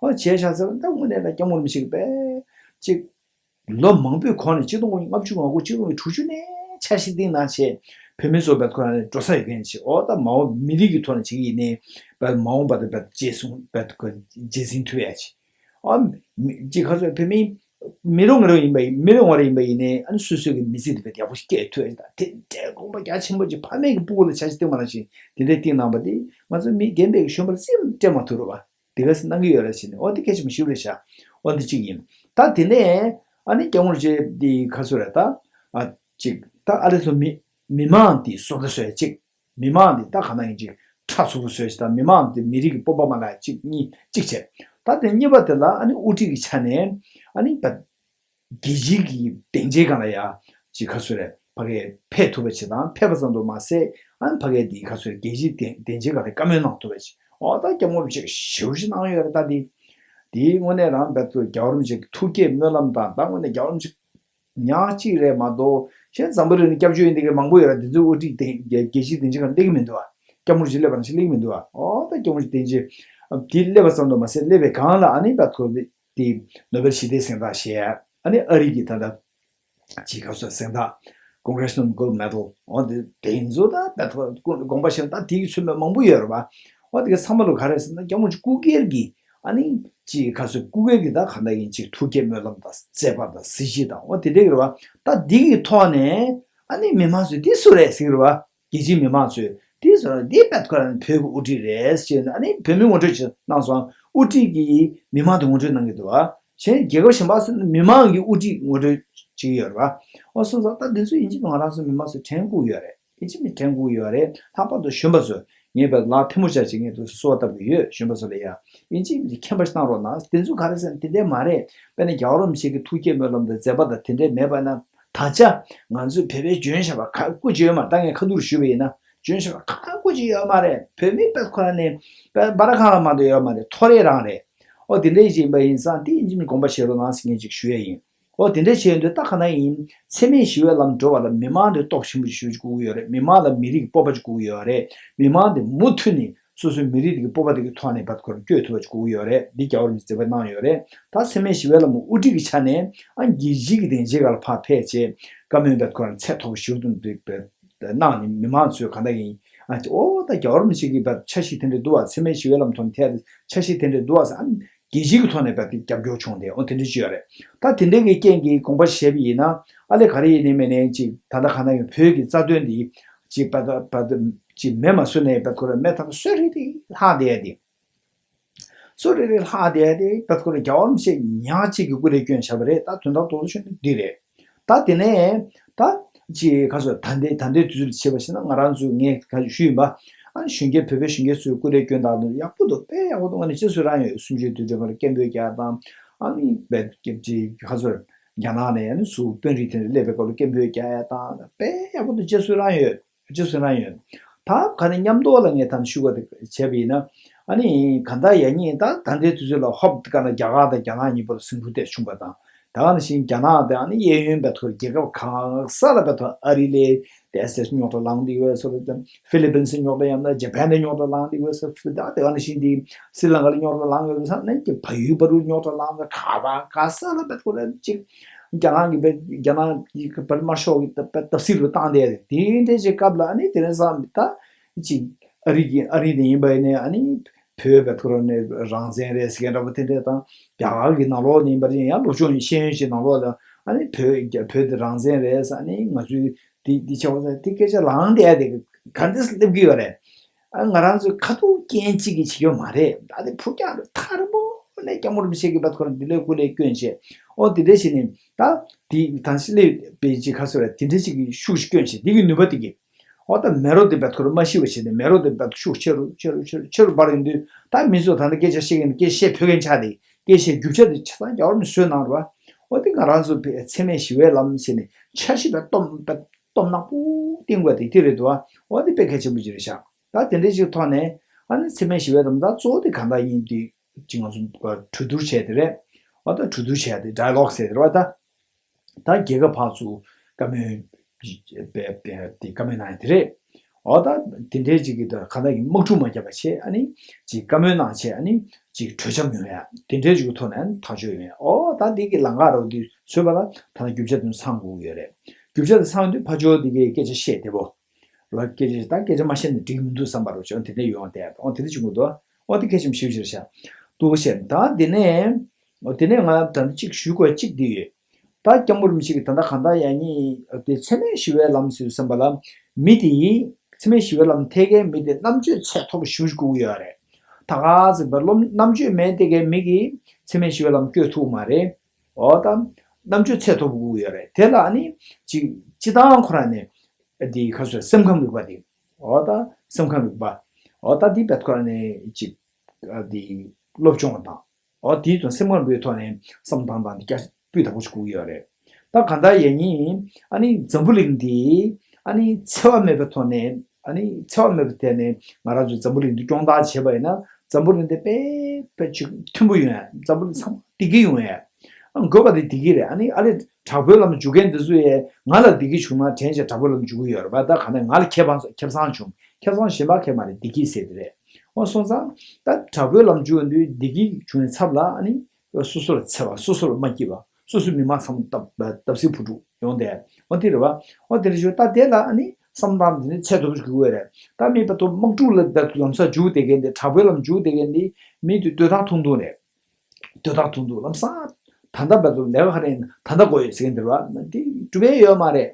འོ་བྱས་བཞག་ཟེར་བ་ད་དངོས་གནས་ལ་སྐྱབས་མགོན་རིན་པོ་ཆེ་གི་དཔེ་ཅིག་ལོ་མང་པོའི་གོང་ནས་ཆིག་སྟོང་དགུ་བརྒྱ་ལྔ་བཅུ་ང་དགུ་ཆིག་སྟོང་དྲུག་ཅུ་ནས་འཆར་གཞི་བཏིང་གནང་བྱས་བོད་མི་ཚོ་བད་ཁོ་རང་ནས་འགྲོ་ས་ཡོད་མཁན་ཅིག་འོ་ད་མ་འོངས་མི་རིགས་ཀྱི་ཐོག་ནས་བྱེད་ཀྱི་ཡིན་ནའི་བད་མ་འོངས་པ་དེ་བད་རྗེས་སུ་བད་ཁོ་རྗེས་ཟིན་ཐུབ་ཡ་ཅིག་ཨ་མི་ཅིག་ཁ་སོ་བོད་མི་མི་རུང་རུང་ཡིན་པ་ཡིན་མི་རུང་བ་རུང་ཡིན་པ་ཡིན་ནའི་ཨ་ནི་སོ་སོའི་གི་མི་ཚེ་དེ་བད་ཡག་པོ་ཞིག་སྐྱེལ་ཐུབ་ཡ་ཅིག་ད་དེ་འདྲའི་དགོངས་པ་རྒྱ་ཆེན་པོ་ཅིག་ཕ་མེས་ཀྱི་སྤུ་གུ་ལ་འཆར་གཞི་བཏིང་བ་ནང་བཞིན་དེ་འདྲའི་བཏིང་གནང་པ་དེ་ང་ཚོ་མི་རྒན་པའི་གཞོན་པ་ལ་སེམས་སྤྲད་མ་ཐུབ་རུང་བ། དེ་ག་ཚོད་གནང་གི་ཡོད་རེད་ཟེར་ནས་འོ་དེ་སྐད་ཆ་མི་ཞུ་རེད་ཤག་འོ་འདི་གཅིག་ཡིན། ད་དེ་ནས་ཨ་ནི་སྐྱབས་མགོན་རིན་པོ་ཆེ་འདི་ཁ་སོ་རེད་ད། ཨ་གཅིག་ད་ཨ་ལེ་ཚོ་མི་མི་མང་འདི་བཟོ་ལྟ་བཟོ་ཡ་གཅིག་མི་མང་འདི་ད་ག་ན་ཡིན་གཅིག་ཁྲ་ཚུགས་པོ་བཟོ་ཡ་གཅིག་ད་མི་མང་འདི་མི་རིགས་ཀྱི་སྤོབས་པ་མ་ལག་གཅིག་གཉིས་གཅིག་བྱས། ད་དེ་གཉིས་པ་དེ་ལ་ཨ་ནི་དབུ་ཁྲིད་ཀྱི་ཆ་ནས་ཨ་ནི་ད། རྒྱལ་སྤྱིའི་གི་སྡིངས་ཆའི་སྒང་ལ་ཡ་ཅིག་ཁ་སོ་རེ་ཕ་གིར་ཕེབས་ཐུབ་པ་ཅིག་དང་ཕེབས་པ་ཙམ་དུ་མ་ཟད་ཨ་ནི་ཕ་གིར་འདི་ཁ་སོ་རེ་རྒྱལ་སྤྱིའི་སྡིངས་སྡིངས་ཆའི་སྒང་ལ་བཀའ་མོལ་གནང་ཐུབ་པ་ཅིག་འོ་ད་སྐྱབས་མགོན་རིན་པོ་ཆེ་ཞེ་པོ་ཅིག་གནང་ཡོད་རེད། ད་འདི་འདིའི་དངོས་གནས་རང་རྦད་དེ་རྒྱལ་བ་རིན་པོ་ཆེ་གི་ཐུགས་བསྐྱེད་སྨོན་ལམ་དང་ད་དངོས་གནས་རྒྱལ་བ་རིན་པོ་ཆེ་ཉག་གཅིག་རེད་མ་གཏོགས་གཞན་འཛམ་བུ་གླིང་ནས་སྐྱབས་བཅོལ་ཡིན་འདི་གའི་མང་པོ་ཡོད་རེད། འདི་ཚོའི་དབུ་ཁྲིད་སྡིངས་རྒྱལ་རྒྱལ་སྤྱིའི་སྡིངས་ཆའི་སྒང་སླེབས་ཀྱི་མི་འདུག་ཨ། སྐྱབས་མགོན་རིན་པོ་ཆེ་སླེབས་པ་ནང་བཞིན་སླེབས་ཀྱི་མི་འདུག་ཨ། འོ་ད་སྐྱབས་མགོན་རིན་པོ་ཆེ་སྡིངས་ཆའི་འདི་སླེབས་པའི་སྒང་ལ་ཨ་ནི་རྦད་དེ་འདི་ནོ་བེལ་ཞི་བདེའི་གཟེངས་རྟགས་བཞེས། ཨ་ནི་ཨ་རི་གི་ད་ལྟ་ཅིག་ག་སོ་གཟེངས་རྟགས་Congressional Gold Medal འོ་དེ་དེ་ཚོ་ད་ད་དགོངས་པ་བཞེས་ད་དེ་གི་ཚོད་མེད་མང་པོ་ཡོད་རེད་པ། འོ་དེ་གི་ཚང་མ་ལོ་ག་རེ་ཟེར་ན་སྐྱབས་མགོན་སྐུ་སྒེར་གྱི་ཨ་ནི་ཅིག་ག་སོ་སྐུ་སྒེར་གྱི་ད་ག་འདྲ་ཡིན་ཅིག་ཐུགས་བསྐྱེད་སྨོན་ལམ་དང་མཛད་པ་དང་གཟི་བརྗིད་དང་འོ་དེ་འདྲ་གི་རེད་པ། ད་དེ་གི་ཐོག་ནས་ཨ་ནི་མི་མང་ཚོས་དེ་སུ་རེད་ཟེར་གི་རེད་པ། རྒྱལ་སྤྱིའི་མི་མང་ཚོས་དེ་ཚོ་དེ་བད་ཁོ་རང་བོད་ཀྱི་དབུ་ཁྲིད་རེད་ཅེས་ནས་ཨ་ནི་བོད་མི་ངོ་སྤྲོད་ཅིག་གནང་སོང་། དབུ་ཁྲིད་ཀྱིས་མི་མང་དུ་ངོ་སྤྲོད་གནང་གི་འདུག་བ། གཞན་རྒྱལ་ཁབ་གཞན་པ་ཚོས་མི་མང་གི་དབུ་ཁྲིད་ངོ་སྤྲོད་བྱེད་ཀྱི་ཡོད་རེད་བ། འོ་སོང་ཙང་ད་འདི་ཚོ་ཡིན་གཅིག་མིན་ང་རང་ཚོ་མི་མང་ཚོས་དྲན་དགོས་ཀྱི་ཡོད་རེད། ཡིན་གཅིག་མིན་དྲན་དགོས་ཀྱི་ཡོད་རེད། ལྷག་པར་དུ་གཞོན་པ་ཚོས་ངས་བད་ལག་ཐལ་མོ་སྦྱར་བྱས་ངས་འདི་ཚོ་གསོལ་བ་བཏབ་ཀྱི་ཡོད་གཞོན་པ་ཚོ་ལ་ཡ། ཡིན་གཅིག་མིན་གཅིག་མཁྱེན་པ་ཞིག་གནང་རོགས་གནང་། དེ་ཚོ་ག་རེ་ཟེར་ན་དེ་འདྲས་མ་རེད། དཔེར་ན་རྒྱལ་བ་རིན་པོ་ཆེ་གི་ཐུགས་བསྐྱེད་སྨོན་ལམ་དང་མཛད་པ་དང་དེ་འདྲས་མེད་པ་ན། ད་ཆ་ང་ཚོས་བོད་པའི་འཇོན་ཞེས་པ་ཁ་བཀོད་ཀྱི་ཡོད་མ་རེད། ད་ངས་ཁ་ཐུག་རུ་ཞུས་པ་ཡིན་ན་འཇོན་ཞེས་པ་ཁ་བཀོད་ཀྱི་ཡོད་མ་རེད། བོད་མི་དཔེ་ཁོ་རང་ནས་དཔེ་སྦ་ར་ཁང་ལ་མ་གཏོགས་ཡོད་མ་རེད། ཐོ་རེ་རང་རེད། ཨོ་དེ་འདྲ་ཞིག་ཡིན་པ་ཡིན་ཙང་དེ་ཡིན་གཅིག་མིན་དགོངས་པ་བཞེས་རོགས་གནང་ཟེར་མཁན་ཅིག་ཞུ་ཡ་ཡིན། ཨོ་དེ་འདྲ་བྱས་ཡོང་དུས་ད་ག་ན་ཡིན། འཚེ་མེད་ཞི་བའི་ལམ་འགྲོ་བ་ལ་མི་མང་དེ་སྟོབས་ཆེན་པོ་ཞིག་ཞུ་དགོས་ཀྱི་ཡོད་རེད། མི་མང་ལ་མི་རིགས་ཀྱི་སྤོབས་པ་ཅིག་དགོས་ཀྱི་ཡོད་རེད། མི་མང་དེ་མུ་མཐུད་ནས་སོ་སོའི་མི་རིགས་དེ་གི་སྤོབས་པ་དེ་གི་ཐོག་ནས་བར་སྐོར་བསྐྱོད་ཐུབ་པ་ཅིག་དགོས་ཀྱི་ཡོད་རེད། འདི་རྒྱལ་བ་རིན་པོ་ཆེས་མཛད་པ་གནང་ཡོད་རེད། ད་འཚེ་མེད་ཞི་བའི་ལམ་དབུ་ཁྲིད་ཀྱི་ཆ་ནས་ཨ་རྒྱལ་སྤྱིའི་གི་སྡིངས་ཆའི་སྒང་ལ་ཕར་ཕེབས་བྱས་བཀའ་མོལ་བར་སྐོར་ཚད་མཐོ་པོ་ཞུ་དུ་འདུག་པས། གནང་ནས་མི་མང་ཚོས་ག་འདྲ་ཡིན། ཨ་ཨོ་ད་རྒྱལ་བ་རིན་པོ་ཆེ་གི་བར་འཆར་གཞི་དེ་འདྲ་འདུག་བ། འཚེ་མེད་ཞི་བའི་ལམ་ཐོག་ནས་ཐད་འཆར་གཞི་དེ་འདྲ་འདུག་བ་ཟེར། ཨ་རྒྱལ་སྤྱིའི་གི་ཐོག་ནས་བར་དེ་རྒྱབ་སྐྱོར་བྱུང་སྟེ་ཨོ་དེ་འདྲ་ཅིག་ཡོད་རེད། ད་དེ་འདྲ་གི་རྐྱེན་གྱིས་དགོངས་པ་བཞེས་པ་ཡིན་ན་ཨ་ལས་ག་རེ་ཡིན་ནའི་མིན་ནའི་ཅིག་ད་ལྟ་ག་འདྲ་ཡིན་བོད་ཀྱི་རྩ་དོན་འདི་ཅིག་བར་ད་བར་ད་ཅིག་མེ་མ་བཟོས་ནའི་བར་ཁོ་ར་མེ་ཐང་སོ་རེ་རེ་ལྷག་བསྡད་ཡ་དེ། སོ་རེ་རེ་ལྷག་བསྡད་དེ་ད་ཁོ་རེ་རྒྱལ་བ་རིན་པོ་ཆེ་ཉག་གཅིག་གི་སྐུ་ལས་བསྐྱོན་བཞག་པ་རེད། ད་དོན་དག་རྡོག་རྡོག་ཤོད་ན་འདི་རེད། ད་དེ་ནས་ད་ཅི་ཁ་སོ་ད་ལྟའི་ད་ལྟའི་དུས་ཚོད་ལ་བྱས་པ་ཞིག་ན་ང་རང་ཚོའི་ངས་ཁ་ཞུས་ཡིན་པ། ཨ་ནི་གཞོན་སྐྱེས་བོད་པའི་གཞོན་སྐྱེས་ཚོའི་སྐུ་ལས་བསྐྱོན་སྟངས་དེ་ཡག་པོ་འདུག་དཔེ་ཡག་པོ་འདུག་ཨ་ནི་རྗེས་སུ་རང་ཡོད་གསུམ་བཅུའི་དུས་དྲན་སྐབས་ལ་སྐད་འབོད་རྒྱག་དང་ཨ་ནི་བེད་ཀྱི་ཁ་སོ་རྒྱ་ནག་ནས་ཨ་ནི་ཚུར་དཔོན་རིགས་དེ་འདྲ་སླེབས་པའི་སྐབས་ལ་སྐད་འབོད་རྒྱག་ཡ་དང་དཔེ་ཡག་པོ་འདུག་རྗེས་སུ་རང་ཡོད། ཅི་ཟེར་ན་ཡོད། ད་ག་ནས་མཉམ་དུ་ལ་ངས་ད་ནི་ཞུ་བ་དེ་བྱས་པ་ཡིན་ན། ཨ་ནི་ག་ད་ཡ་གཉིས་ད་ད་ལྟའི་དུས་ཚོད་ལ་ཧོབ་ག་ན་རྒྱ་གར་དང་རྒྱ་ནག་གཉིས་པོ་ལ་ཟིང་འཁྲུག་དེ་བྱུང་བ་དང་། ད་ག་ནང་བཞིན་རྒྱ་ནག་དེ་ཨ་ནི་གཡས་གཡོན་པའི་ཐོག་རྒྱལ་ཁབ་གང་ས་ལ་པའི་ཐོག་ཨ་རི་ལས་དེ་ཨེ་སི་རྙོག་དྲ་ལངས་བསྡད་ཡོད་ས་རེད། ཧྥི་ལི་པིན་སི་རྙོག་དྲ་ཡང་ན་ཇ་པན་དེ་རྙོག་དྲ་ལངས་བསྡད་ཡོད་ས་རེད། ད་དེ་ག་ནང་བཞིན་དེ་སི་རི་ལང་ཀ་ལ་རྙོག་དྲ་ལངས་ཡོད་ས་ནས་ཀྱི་བལ་ཡུལ་བར་དུ་རྙོག་དྲ་ལངས་ས་ག་པ་ག་ས་ལ་པའི་ཐོག་ལ་ཅིག་རྒྱ་ནག་གི་བལ་རྒྱ་ནག་གི་བལ་དམར་ཤོག་གི་བལ་བརྡབ་གསིག་རུ་བཏང་བསྡད་དེ་འདྲའི་ཅིག་སྐབས་ལ་ཨ་ནི་དེ་རིང་སང་ད་ཅིག་ཨ་རི་གི་ཨ་རི་དེ་ཡིན་པ་ཡིན་ནའི་ཨ་ནི་བོད་བལ་ཐོ་རོ་ནས་རང་བཙན་རེད་ཟེར་མཁན་འདྲ་པོ་དེ་འདྲས་དང་རྒྱ་གར་གི་ནང་ལོགས་ནས་ཡིན་པ་ཡིན་ཡང་སློབ་སྦྱོང་ཡིན་ཤེས་ཡོན་ཞིག་ནང་ལོགས་ལ་ཨ་ནི་བོད་བོད་དེ་རང་བཙན་རེད་ཟེར་ཨ་ནི་ང་ཚོའི་དེ་དེ་ཆེ་བ་ཟེར་དེ་སྐད་ཆ་ལངས་བསྡད་དེ་ག་འདྲས་སླེབས་ཀྱི་ཡོད་རེད། ཨ་ང་རང་ཚོའི་ཁ་ཐུག་རྐྱེན་གཅིག་གིས་བྱེད་ཀྱི་ཡོད་མ་རེད། ད་དེ་ཕུགས་རྒྱང་རུ་ཐག་རིང་པོ་ནས་སྐྱབས་མགོན་རིན་པོ་ཆེ་གིས་བལ་ཐོ་རོ་འདི་ལོའི་སྐུ་ལས་བསྐྱོན་བྱས་ཨོ་དེ་འདྲས་བྱས་ནས་ད་དེ་ད་ཕྱི་ལས་པའི་ཅིག་ཁ་སོ་ར་དེ་འདྲས་ཅིག་གི་ཤུགས་ཤིག་བསྐྱོན་བྱས་དེ་གི་ནུས་པ་དེ་གིས། འོ་ད་མེ་རོ་དེ་བད་ཁོ་རང་མ་ཤི་བ་བྱས་ནས་མེ་རོ་དེ་བད་ཤུགས་ཆེ་རུ་ཆེ་རུ་ཆེ་རུ་ཆེ་རུ་འབར་ཡོང་དུས། ད་མི་ཚོ་ད་ལྟ་སྐད་ཆ་བཤད་མཁན་སྐད་ཆ་བཤད་ཕོད་མཁན་ཆགས་ཏེ། སྐད་ཆའི་རྒྱུ་ཆ་དེ་ཆ་ཚང་རྒྱ་བོར་ནས་བཟོས་གནང་རེད་བ། འོ་དེ་ང་རང་ཚོ་བས་འཚེ་མེད་ཞི་བའི་ལམ་ཟེར་ནས་འཆར་གཞི་བས་སྟོབས་བས་སྟོབས་ནག་པོ་བཏིང་དགོས་དེ་དེ་རེད་འདུག་བ། འོ་དེ་དཔེ་གལ་ཆེན་པོ་ཅིག་རེད་ཤག་ད་དེ་འདྲའི་ཅིག་ཐོག་ནས་ཨ་ནི་འཚེ་མེད་ཞི་བའི་ལམ་ད་གཙོ་བོ་དེ་གང་ལྟར་ཡིན་དུས་ཅིག་ང་ཚོ་གྲོས་བསྡུར་བྱས་དེ་རེད། འོ་ད་གྲོས་བསྡུར་བྱས་དེ་ཌའི་ལོག་ཟེར་དེ་རེད་བ་ད། ད་རྒྱལ་ཁབ་ཕར་ཚུར་བཀའ་མོལ་དེ་བཀའ་མོལ་གནང་ཡ་དེ་རེད། འོ་ད་དེ་འདྲའི་ཅིག་གི་ད་ག་ད་གི་དམག་འཁྲུག་མ་བརྒྱབ་པ་བྱས། ཨ་ནི་ཅིག་བཀའ་མོལ་གནང་བྱས། ཨ་ནི་ཅིག་གྲོས་འཆམ་ཡོང་ཡ་དེ་འདྲའི་ཅིག་གི་ཐོག་ནས་ཐག་གཅོད་ཡོང་ཡ། འོ་ད་འདི་གི་ལམ་ཁ་རོ་འདི་བཟོས་པ་ལ་ད་རྒྱུ་ཆ་དེ་ཚང་དགོས་ཀྱི་ཡོད་རེད། རྒྱུ་ཆ་དེ་ཚང་དུས་ཕར་ཕྱོགས་འདི་གི་སྐད་ཆ་བཤད་བདེ་པོ། རོ་སྐད་ཆ་ད་སྐད་ཆ་མ་བཤད་ན་འགྲིག་མི་འདུག་བསམ་པ་རོ་ཅོ་དེ་འདྲ་ཡོང་བསྡད། འོ་དེ་འདྲ་བྱུང་གི་འདུག་འོ་དེ་གལ་ཆེན་པོ་ཞེ་པོ་ཅིག་རེད་ཤག་ཏུ་བཤད། ད་དེ་ནས་འོ་དེ་ནས་ང་ད་ནི་གཅིག་ཞུ་དགོས་གཅིག་འདི་ཡོད། ད་སྐྱབས་མགོན་རིན་པོ་ཆེ་གིས་ད་ལྟ་གང་ལྟར་ཡང་ནི་དེ་འཚེ་མེད་ཞི་བའི་ལམ་ཟེར་བསམ་པ་ལ། མི་དེ་ཡིས་འཚེ་མེད་ཞི་བའི་ལམ་ཐད་མཁན་མི་དེ་རྣམ་དཔྱོད་ཚད་མཐོ་པོ་ཞེ་པོ་ཅིག་དགོས་ཀྱི་ཡོད་རེད། ད་ག་ཟེར་བ་ལོ་རྣམ་དཔྱོད་མེད་དེ་མཁན་མི་གིས་འཚེ་མེད་ཞི་བའི་ལམ་བསྐྱོད་ཐུབ་མ་རེད། འོ་ད་རྣམ་དཔྱོད་ཚད་མཐོ་པོ་དགོས་ཀྱི་ཡོད་རེད། དེ་ལ་ནི་ཅིག་སྤྱི་བཏང་ཁོ་རང་ནས་འདི་ག་ཟེར་སེམས་ཁམས་རིག་པ་དེ། འོ་ད་སེམས་ཁམས་རིག་པ། འོ་ད་འདི་བད་ཁོ་རང་ནས་ཅིག་འདི་སློབ་སྦྱོང་དང་། འོ་དེའི་དོན་སེམས་ཁམས་པའི་ཐོག་ནས་བསམ་སྟངས་དང་འདི་སྐྱ་སྤུས་དག་པོ་ཞིག་དགོས་ཀྱི་ཡོད་རེད། ད་ག་འདྲ་ཡིན་ཡིན། ཨ་ནི་འཛམ་བུ་གླིང་འདི་ཨ་ནི་འཚེ་བ་མེད་པའི་ཐོག་ནས། ཨ་ནི་འཚེ་བ་མེད་པའི་ཐད་ནས་ང་རང་ཚོས་འཛམ་བུ་གླིང་འདི་སྐྱོང་བརྡར་བྱས་པ་ཡིན་ན། འཛམ་བུ་གླིང་འདི་དཔེ་དཔེ་ཅིག་མཐུན་པོ་ཡོང་ཡ། འཛམ་བུ་གླིང་ཚང་མ་བདེ་སྐྱིད་ཡོང་ཡ། ཨ་དགོས་པ་དེ་བདེ་སྐྱིད་རེད། ཨ་ནི་ཨ་རེ་དྲག་པོའི་ལམ་འཇུག་མཁན་འདི་ཚོ་ཡས་ང་ལ་བདེ་སྐྱིད་བྱུང་ན་དྲན་བྱས་དྲག་པོའི་ལམ་འཇུག་གི་ཡོད་རེད་པ། ད་ག་ནས་ང་ལ་ཁེ་བཟང་ཁེ་བཟང་བྱུང་། ཁེ་བཟང་གཞན་པ་ཁེ་མ་རེད། བདེ་སྐྱིད་ཟེར་དེ་རེད། འོ་སོང་ཙང་ད་དྲག་པོའི་ལམ་འཇུག་དུས་བདེ་སྐྱིད་བྱུང་བའི་ཚབ་ལ་ཨ་ནི་སོ་སོ་ལ་འཚེ་བ། སོ་སོ་ལ་མ་སྐྱིད་པ། སོ་སོའི་མི་མང་ཚང་མ་བརྡབ་བརྡབ་གསིག་བུ་ཕྲུག་ཡོང་དེ། འོ་དེ་རེད་བ། འོ་དེ་རེད་ཞུ། ད་དེ་ལ་ཨ་ནི་བསམ་སྟངས་དེ་ནི་ཚད་མཐོ་པོ་ཞིག་དགོས་རེད། ད་མི་བར་དུ་དམག་འཁྲུག་ལ་བརྡབ་ལམ་སང་འཇུག་བསྡད་མཁན་དེ། དྲག་པོའི་ལམ་འཇུག་བསྡད་མཁན་དེ་མི་དེ་སྡོད་སྟངས་ཐུང་ཐུང་རེད། སྡོད་སྟངས་ཐུང་ཐུང་ལམ་སང་། ད་ལྟ་བར་དུ་ལས་ཀ་ག་རེ་ཡིན་ད་ལྟ་དགོས་ཡོད་ཟེར་མཁན་དེ་རེད་བ། དེ་འགྲུབ་ཡས་ཡོད་མ་རེད།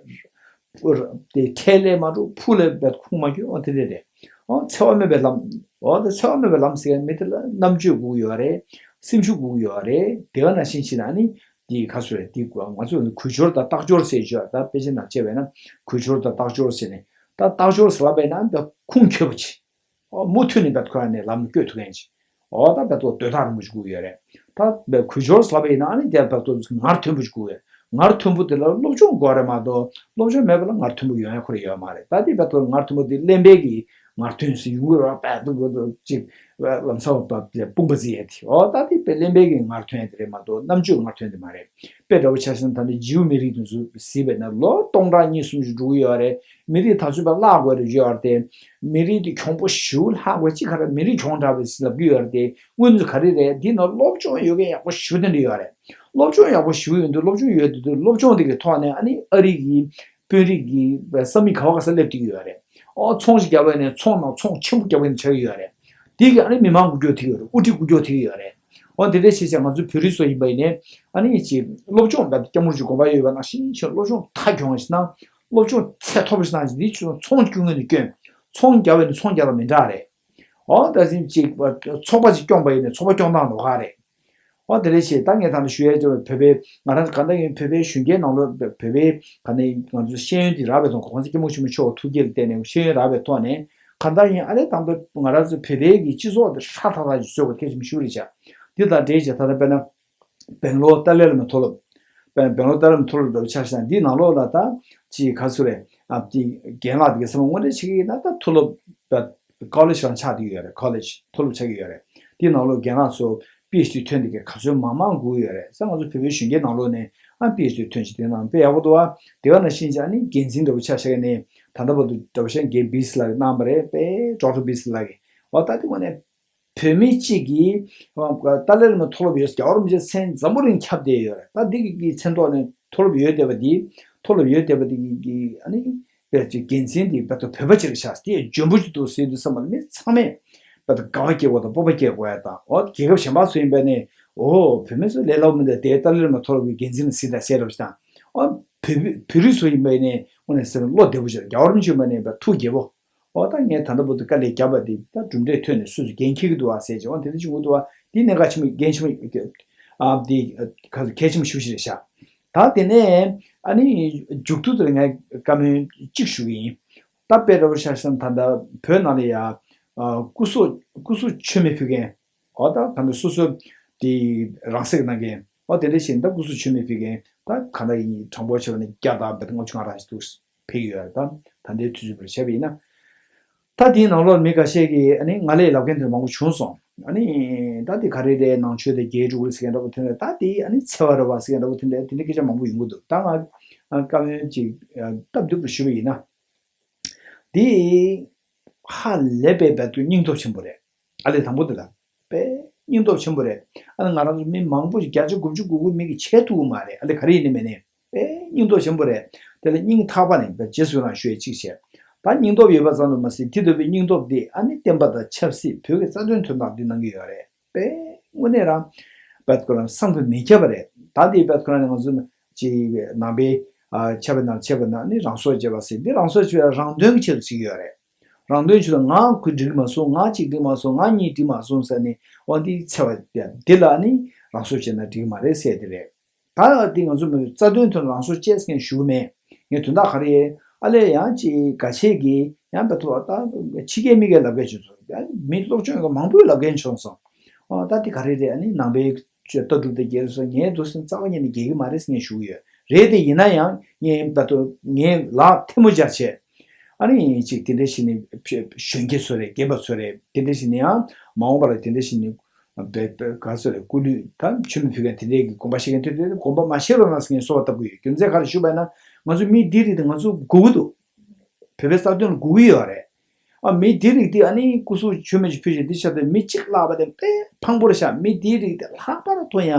དེ་འཕྲལ་ལས་མ་འགྲོ་ཕུགས་ལས་བར་ཁུངས་མ་འཁྱོལ། འོ་དེ་རེད་རེད། འོ་འཚེ་བ་མེད་པའི་ལམ། འོ་དེ་འཚེ་བ་མེད་པའི་ལམ་ཟེར་མཁན་མི་དེ་ལ་རྣམ་དཔྱོད་དགོས་ཀྱི་ཡོད་རེད། སེམས་ཤུགས་དགོས་ཀྱི་ཡོད་རེད། དེ་ག་ནང་བཞིན་བྱས་ན་ནི་དེ་ག་ཚོད་རེད། དེ་ང་ཚོས་གུས་སྦྱོར་དང་རྟག་སྦྱོར་ཟེར་ཡོད། ད་དཔེ་ཆ་ནང་བྱས་པས་ན་གུས་སྦྱོར་དང་རྟག་སྦྱོར་ཟེར་ནས། ད་རྟག་སྦྱོར་ཟེར་ལབ་པས་ན་ད་ཁུངས་འཁྱོལ་པོ་བྱེད། འོ་མུ་མཐུད་ནས་བད་ཁོ་རང་ནས་ལམ་བསྐྱོད་ཐུབ་མཁན་ཅིག་འོ་ད་བད་ཐོག་སྡོད་ཐག་རིང་པོ་ཞིག་དགོས་ཡོད་རེད། ད་བད་གུས་སྦྱོར་ཟེར་བ་ཡིན་ན་ཨ་ནི་དེ་བད་ཐོག་ངར་ཐོན་པོ་ཞིག་དགོས་ཡོད། ངར་ཐོན་པོ་དེ་ལ་སློབ་སྦྱོང་དགོས་རེད་མ་གཏོགས། སློབ་སྦྱོང་མེད་པ་ལ་ངར་ཐོན་པོ་ཡོང་ཡ་ཁོ་རང་ཡོད་མ་རེད། ད་དེ་བད་ཐོག་ངར་ཐོན་པོ་དེ་གླེན་པའི་གི་ངར་ཐོན་ཟེར་ཡོང་གི་རེད་བ། བད་ཐོག་ཅིག་ལམ་སང་བ་བ་དཔུང་པ་བརྫི་ཡ་དེ། འོ་ད་དེ་དཔེ་གླེན་པའི་གི་ངར་ཐོན་ཡ་དེ་རེད་མ་གཏོགས་རྣམ་དཔྱོད་ངར་ཐོན་དེ་མ་རེད། དཔེ་འདྲ་བོ་ཆ་བཞག་ན་ད་ནི་ཇིའུ་མི་རིགས་དེ་ཚོ་གཟིགས་པས་ན་ལོ་སྟོང་ཕྲག་གཉིས་གསུམ་ཞིག་འགྲོ་གི་ཡོད་རེད། མི་རིགས་དེ་ཚོ་བས་བརླག་དགོས་རེད་ཡོད་རེད་དེ། མི་རིགས་དེ་གྱོང་པོ་ཞེ་པོ་ལྷག་དགོས་ཅིག་ག་རེ། མི་རིགས་གྱོང་དྲགས་པས་ལབ་ཀྱི་ཡོད་རེད་དེ། སྔོན་ཚོ་ག་རེ་རེད། འདི་ནང་སློབ་སྦྱོང་ཡོད་མཁན་ཡག་པོ་ཞེ་པོ་དེ་འདྲ་ཡོད་རེད། སློབ་སྦྱོང་ཡག་པོ་ཞེ་པོ་ཡོད་དུས་སློབ་སྦྱོང་ཡོད་དུས་སློབ་སྦྱོང་དེ་གི་ཐོག་ནས་ཨ་ནི་ཨ་རི་གི་དཔོན་རིགས་ཀྱི་ས་མིག་ག་བ་ག་ས་སླེབས་བསྡད་ཀྱི་ཡོད་རེད། ཨོ་ཚོང་ཞིག་རྒྱག་པ་ཡིན་ན་ཚོང་ནང་ཚོང་ཆེན་པོ་རྒྱག་པ་ཡིན་ན་ཆགས་ཀྱི་ཡོད་རེད། དེ་གི་ཨ་ནི་མི་མང་འགུལ་སྐྱོད་ཐེབས་ཀྱི་ཡོད་རེད། དབུ་ཁྲིད་འགུལ་སྐྱོད་ཐེབས་ཀྱི་ཡོད་རེད། འོ་དེ་འདྲ་བྱས་ཙང་ང་ཚོ་བོད་རིགས་ཚོ་ཡིན་པ་ཡིན་ནའི་ཨ་ནི་ཅིག་སློབ་སྦྱོང་དང་སྐྱབས་མགོན་གྱི་དགོངས་པ་ཡོད་པ་ནང་བཞིན་ཆེ་སློབ་སྦྱོང་མཐའ་འཁྱོངས་ཞིག་གནང་། སློབ་སྦྱོང་ཚད་མཐོ་པོ་ཞིག་གནང་ཞིག་འདི་ཚོ་ཚོང་སྐྱོན་ནས་སྐྱོན། ཚོང་རྒྱག་པ་ཡིན་ན་ཚོང་རྒྱག་སྟངས་མི་འདྲ་རེད། འོ་ད་ཟིན་ཅིག་ཚོགས་པ་ཅིག་སྐྱོང་པ་ཡིན་ན་ཚོགས་པ་སྐྱོང་སྟངས་ལོགས་ཀ་རེད། འོ་དེ་འདྲ་བྱས་ད་ངས་ད་ནི་ཞུ་ཡས་ཅིག་བོད་པའི་ང་རང་གང་ལྟར་ཡིན་བོད་པའི་གཞོན་སྐྱེས་ནང་ལོགས་བོད་པའི་ག་ནས་ང་ཚོ་ཤེས་ཡོན་དེ་རག་པའི་ཐོག་༸གོང་ས་སྐྱབས་མགོན་ཆེན་པོ་མཆོག་ཐུགས་བསྐྱེད་ལ་བརྟེན་ནས་ཤེས་ཡོན་རག་པའི་ཐོག་ནས་གང་ལྟར་ཡིན་ཨ་རེ་དང་པོ་ང་རང་ཚོ་བོད་པའི་གི་སྤྱི་ཚོགས་དེ་ཧྲ་ཐག་ཐག་ཅིག་བཟོ་དགོས་གལ་ཆེན་པོ་ཞིག་རེད་བྱ། འདི་དང་འབྲེལ་བྱས་ད་ལྟ་དཔེར་ན། སྦེང་ལོར་ཏཱ་ལའི་བླ་མའི་མཐོ་སློབ། སྦེང་སྦེང་ལོར་ཏཱ་ལའི་བླ་མའི་མཐོ་སློབ་འདྲ་བོ་ཆ་བཞག་ན་འདིའི་ནང་ལོགས་ལ་ད་ཅིག་ག་ཚོད་རེད། ཨ་དེ་རྒན་ལགས་དེ་ག་ཚོད་མང་པོ་འདྲ་བྱེད་ཀྱི་ཡིན་ན་ད་མཐོ་སློབ་ཀོ་ལེཇ་རང་ཆགས་བསྡད་ཀྱི་ཡོད་རེད། ཀོ་ལེཇ་མཐོ་སློབ་ཆགས་ཀྱི་ཡོད་རེད། དེའི་ནང་ལོགས་རྒན་ལགས་ཚོ་པི་ཨེཆ་ཌི་ཐོན་བསྡད་མཁན་ག་ཚོད་མང་མང་དགོས་ཡོད་རེད་ཟེར། ང་ཚོ་བོད་པའི་གཞོན་སྐྱེས་ནང་ལོགས་ནས་ཨ་པི་ཨེཆ་ཌི་ཐོན་བྱས་དེ་ནང་དཔེ་ཡག་པོ་འདུག་ཨ། དེ་ག་ནང་བཞིན་ཅིག་ཨ་ནི་འགན་འཛིན་འདྲ་བོ་ཆ་བཞག་ནས་ད་ལྟ་བར་དུ་འདྲ་བོ་ཆ་འགན་བི་སི་ལགས་ཀྱིས་གནང་བ་རེད་པས། ཌོག་ཊར་བི་སི་ལགས་ཀྱིས། འོ་ད་དེ་དངོས་གནས། བོད་མི་གཅིག་གིས་ཏཱ་ལའི་བླ་མའི་མཐོ་སློབ་ཡོད། རྒྱལ་བ་རིན་པོ་ཆེ་མཚན་འཛམ་བུ་གླིང་ཁྱབ་བསྡད་ཡོད་རེད། ད་འདི་གི་གི་མཚན་ཐོག་ནས་མཐོ་སློབ་ཡོད་བསྡད་པ་འདི། མཐོ་སློབ་ཡོད་བསྡད་པ་འདི་གི་གི་ཨ་ནི་བོད་ཀྱི་འགན་འཛིན་འདི་བོད་དུ་བོད་པ་ཅིག་ཆགས་དེ་འཇོན་པོ་ཅིག་འདུག་ཟེར་དུས་ཙམ་པ་ལ་མི་ཚང་མས་བོད་དུ་དགའ་བ་སྐྱེ་དགོས་དང་སྤོབས་པ་སྐྱེ་དགོས་ཡ་དང་། འོ་རྒྱལ་ཁབ་གཞན་པ་ཚོ་ཡིན་པ་ནས་འོ་བོད་མི་ཚོ་ལས་སླ་པོ་མི་འདུག་དེ་ཏཱ་ལའི་བླ་མའི་མཐོ་སློབ་ཀྱི་འགན་འཛིན་ལ་གཟིགས་དང་ཟེར་རོགས་ཞིག་དང་། འོ་བོད་བོད་རིགས་ཚོ་ཡིན་པ་ནས་དངོས་གནས་ཟེར་ན་བློ་བདེ་པོ་ཅིག་རྒྱལ་བ་རིན་པོ་ཆེ་ཡིན་པ་ནས་བོད་ཐུགས་དགྱེས་པོ། འོ་ད་ངས་ད་ལྟ་བར་དུ་དཀའ་ལས་བརྒྱབ་པ་དེ་ད་གྲུབ་འབྲས་ཐོན་ནས་སོ་སོ་འགན་འཁྱེར་གྱི་འདུག་ཨ་ཟེར་བྱས། འོ་དེ་འདྲ་བྱུང་གི་འདུག་ཨ། དེ་གནད་འགག་ཆེན་པོ་འགན་ཆེན་པོ་ཨ་དེ་གལ་ཆེན་པོ་ཞེ་པོ་ཞིག་རེད་ཤག་ད་དེ་ནས་ཨ་ནི་མཇུག་ཏུ་དེར་ངས་བཀའ་མོལ་གཅིག་ཞུ་གི་ཡིན། ད་དཔེ་འདྲ་པོ་ཆ་བཞག་ན་ད་ལྟ་བོད་ནང་ལ་ཡ། ཨ། སྐུ་སྲོག་སྐུ་གཟུགས་མཆོད་མེ་ཕུལ་མཁན། འོ་ད་ད་ལྟ་སོ་སོ་དེ་རང་སྲེག་གནང་མཁན། འོ་དེ་འདྲ་བྱས་ནས་ད་སྐུ་གཟུགས་མཆོད་མེ་ཕུལ་མཁན་ད་ག་ན་ཡིན་གྲངས་འབོར་བྱས་པ་ནི་བརྒྱ་དང་བརྒྱད་ཅུ་ལྔ་བཅུ་ང་གྲངས་ཤིག་འདུག་ཕེབས་ཡོད་རེད། ད་ད་ལྟའི་དུས་ཚོད་པར་བྱས་པ་ཡིན་ན། ད་དེའི་ནང་ལོགས་མི་འགའ་ཤས་ཀྱིས་ཨ་ནི་ང་ལས་ལབ་མཁན་དེ་མང་པོ་བྱུང་སོང་། ཨ་ནི་ད་དེ་ག་རེ་རེད། ནང་ཆོས་དང་རྒྱའི་འབྲུག་ལ་ཟེར་མཁན་འདྲ་པོ་དེ་འདྲ། ད་དེ་ཨ་ནི་འཚེ་བ་རེད་པ་ཟེར་མཁན་འདྲ་པོ་དེ་འདྲ། དེ་འདྲའི་སྐད་ཆ་མང་པོ་ཡོང་གི་འདུག་ད་ང་བཀའ་མོལ་ཅིག་སྟབས་བདེ་པོ་ཞུས་པ་ཡིན་ན། འདི་ཧ་ལས་པའི་རྦད་དེ་སྙིང་སྟོབས་ཆེན་པོ་རེད། ཨ་ལས་དང་པོ་དེ་ལ་དཔེ་སྙིང་སྟོབས་ཆེན་པོ་རེད། ཨ་ནི་ང་རང་ཚོ་མི་མང་པོ་ཞིག་བརྒྱ་ཆ་དགུ་བཅུ་གོ་དགུ་མི་གིས་བྱེད་ཐུབ་ཀྱི་མ་རེད། ཨ་ལས་ག་རེ་ཡིན་ནི་མེད་ནི། དཔེ་སྙིང་སྟོབས་ཆེན་པོ་རེད། དེ་ལ་སྙིང་ཐག་པ་ནས་རྗེས་སུ་ཡི་རང་ཞུ་ཡས་གཅིག་བྱས། ད་སྙིང་སྟོབས་ཡོད་པ་ཙམ་དུ་མ་ཟད་དེ་ལྟ་བུའི་སྙིང་སྟོབས་འདི་ཨ་ནི་བསྟན་པ་དང་ཆབ་སྲིད་བོད་ཀྱི་རྩ་དོན་དོན་དག་འདི་གནང་གི་ཡོད་རེད། དཔེ་དངོས་གནས་རང་རྦད་ཁོ་རང་བསམ་གྱིས་མི་ཁྱབ་པ་རེད། ད་འདི་རྦད་ཁོ་རང་ནི་ང་ཚོ་ཅིག་ནང་པའི་ཨ་ཆབ་པའི་ནང་ཆབ་པའི་ནང་ནི་རང་སྲོག་བཅད་པ་ཟེར། འདི་རང་སྲོག་བཅད་པ་རང་དོན་གྱི་ཆེད་དུ་བྱེད་ཀྱི་ཡོད་རེད། རང་དོན་ཆེད་དུ་ང་ཁོ་འགྲིག་མ་སོང་། ང་གཅིག་འགྲིག་མ་སོང་། ང་གཉིས་འགྲིག་མ་སོང་ཟེར་ནས། འོ་འདི་འཚེ་བ་འདི་ལ་ནི་རང་སྲོག་བཅད་ན་འགྲིག་མ་རེད་ཟེར་དེ་རེད། ད་དེ་ང་ཚོ་མི་རྩ་དོན་དོན་རང་སྲོག་བཅད་ཟེར་མཁན་ཞུ་གི་མེད། ངས་དོན་དག་ག་རེ་ཡིན། ཨ་ལས་ཡང་ཅིག་འགའ་ཤས་ཀྱིས་ཡང་བལ་ཐོག་ད་ཕྱི་རྒྱལ་མི་སྒེར་ལབ་མཁན་བྱུང་སོང་། ཡང་མི་སློབ་སྦྱོང་ཡོད་མཁན་མང་པོས་ལབ་མཁན་བྱུང་སོང་། ཨོ་ད་དེ་ག་རེ་རེད། ཨ་ནི་ནང་པའི་ལྟ་གྲུབ་དེ་རྒྱལ་སོང་། ངས་འདུག་སེ་རྩ་བ་ཉིད་ནས་རྒྱལ་གྱི་མ་རེད་ཟེར་ངས་ཞུ་གི་ཡོད་རེད། དེ་ཡིན་ན་ཡང་ངས་བལ་ཐོག་ངས་ལག་ཐལ་མོ་སྦྱར་བྱས། ཨ་ནི་ཅིག་དེ་འདྲ་ཞིག་ནི་གཞོན་སྐྱེས་ཚོ་རེད། རྒན་པ་ཚོ་རེད། དེ་འདྲ་ཞིག་ནི་ཡང་མ་འོངས་པ་ལ་དེ་འདྲ་ཞིག་ནི་བེ་བེ་ག་ཚོད་རེད། སྐུ་ལུས་དང་མཆོད་མེ་ཕུལ་མཁན་དེ་འདྲའི་གི་དགོངས་པ་བཞེས་མཁན་དེ་འདྲའི་དགོངས་པ་མ་བཞེས་རོགས་གནང་ཟེར་ངས་གསོལ་བ་བཏབ་ཀྱི་ཡོད། རྒྱུ་མཚན་ག་རེ་ཞུས་པ་ཡིན་ན། ང་ཚོ་མི་འདི་རིགས་དེ་ང་ཚོ་དགོས་ཀྱི་འདུག་བོད་པའི་རྩ་དོན་ལ་དགོས་ཀྱི་ཡོད་རེད། ཨ་མི་འདི་རིགས་དེ་ཨ་ནི་སྐུ་གཟུགས་མཆོད་མེ་ཅིག་ཕུལ་བྱས་འདི་ཆ་དེ་མི་གཅིག་བརླག་པ་དེ་དཔེ་ཕངས་པོ་རེད་ཤག་མི་འདི་རིགས་དེ་ལྷག་པར་དུ་ཡང་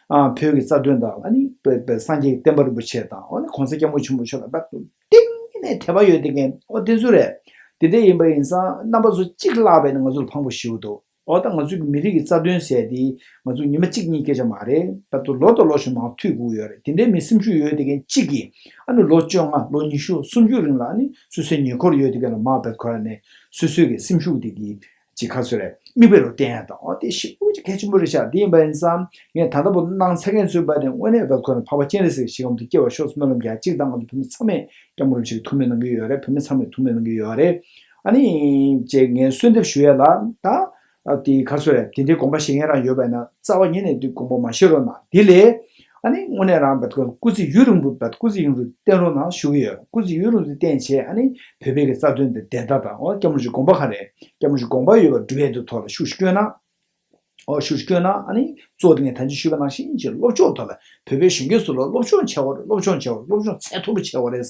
ཨ་བོད་ཀྱི་རྩ་དོན་དང་ཨ་ནི་བོད་པའི་སངས་རྒྱས་བསྟན་པ་རིན་པོ་ཆེ་དང་ཨ་ནི་གོང་ས་སྐྱབས་མགོན་ཆེན་པོ་མཆོག་ལ་རྦད་དེ་གཏིང་ནས་དད་པ་ཡོད་དེ་མཁན་ཨོ་དེ་ཚོ་རེད། དེ་འདྲ་ཡིན་པ་ཡིན་ཙང་རྣམ་པ་ཚོ་གཅིག་བརླག་པས་ནི་ང་ཚོ་ལ་ཕངས་པོ་ཞེ་པོ་འདུག་ཨོ་ད་ང་ཚོའི་མི་རིགས་ཀྱི་རྩ་དོན་ཟེར་དེ་ང་ཚོ་ཉི་མ་གཅིག་གཉིས་སྐད་ཆ་མ་རེད། ད་དུང་ལོ་དང་ལོ་ཞིག་མང་ཐུག་དགོས་ཡོད་རེད། དེ་འདྲའི་མི་སེམས་ཤུགས་ཡོད་དེ་མཁན་གཅིག་གིས་ཨ་ནི་ལོ་བཅོ་ལྔ་ལོ་ཉི་ཤུ་སུམ་ཅུ་རིང་ལ་ཨ་ནི་སོ་སོའི་ཉེ་འཁོར་ཡོད་དེ་མཁན་ལ་མར་བལ་ཁོ་ར་ནས་སོ་སོའི་གི་སེམས་ཤུགས་དེ་གི་ཅིག་ག་ཚོད་རེད། མིག་དཔེ་རུ་བསྟན་ཡ་དང་ཨོ་དེ་ཞེ་པོ་ཅིག་གལ་ཆེན་པོ་རེད་ཤག་དེ་ཡིན་པ་ཡིན་ཙང་ངས་ད་ལྟ་བར་སྣང་ཚ་མཁན་ཚོའི་བར་ནས་དངོས་གནས་བལ་ཁོ་ར་ནས་འཕགས་པ་སྤྱན་རས་གཟིགས་ཀྱི་ཞིང་ཁམས་དུ་སྐྱེ་བར་ཤོག་སྨོན་ལམ་རྒྱག་གཅིག་དང་ང་ཚོ་བོད་མི་ཚང་མས་སྐྱབས་མགོན་རིན་པོ་ཆེ་གི་ཐུགས་སྨོན་གནང་གི་ཡོད་རེད། བོད་མི་ཚང་མས་ཐུགས་སྨོན་གནང་གི་ཡོད་རེད། ཨ་ནི་ཅེས་ངས་གསོལ་འདེབས་ཞུ་ཡས་ལ་ད་ཨ་དེ་ག་ཚོད་རེད། དེ་འདྲའི་དགོངས་པ་བཞེས་མཁན་རང་ཡོད་པ་ཡིན་ན་རྩ་བ་ཉིད་ནས་དེ་དགོངས་པ་མ་བཞེས་རོགས་གནང་། དེ་ལས་ཨ་ནི་དངོས་གནས་རང་བལ་ཁོ་སྐུ་ཚེ་ཡུན་རིང་པོ་བལ་སྐུ་ཚེ་ཡུན་རིང་བསྟེན་རོགས་གནང་ཞུ་གི་ཡོད། སྐུ་ཚེ་ཡུན་རིང་དུ་བསྟེན་བྱས་ཨ་ནི་བོད་པའི་གི་རྩ་དོན་དེ་བདེན་མཐའ་དང་ཨོ་སྐྱབས་མགོན་རིན་པོ་ཆེའི་དགོངས་པ་ག་རེད། སྐྱབས་མགོན་རིན་པོ་ཆེའི་དགོངས་པ་ཡོད་པ་སྒྲུབ་ཡས་དེ་ཐོག་ལ་ཤུགས་ཤིག་བསྐྱོན་ན། ཨོ་ཤུགས་ཤིག་བསྐྱོན་ན་ཨ་ནི་གཙོ་བོ་དེ་ངས་ད་ཅི་ཞུས་པ་ནང་བཞིན་ཅིག་སློབ་སྦྱོང་ཐོག་ལ་བོད་པའི་གཞོན་སྐྱེས་ཚོ་ལ་སློབ་སྦྱོང་བྱེད་དགོས་རེད། སློབ་སྦྱོང་བྱེད་དགོས་རེད། སློབ་སྦྱོང་ཚད་མཐོ་པོ་བྱེད་དགོས་རེད།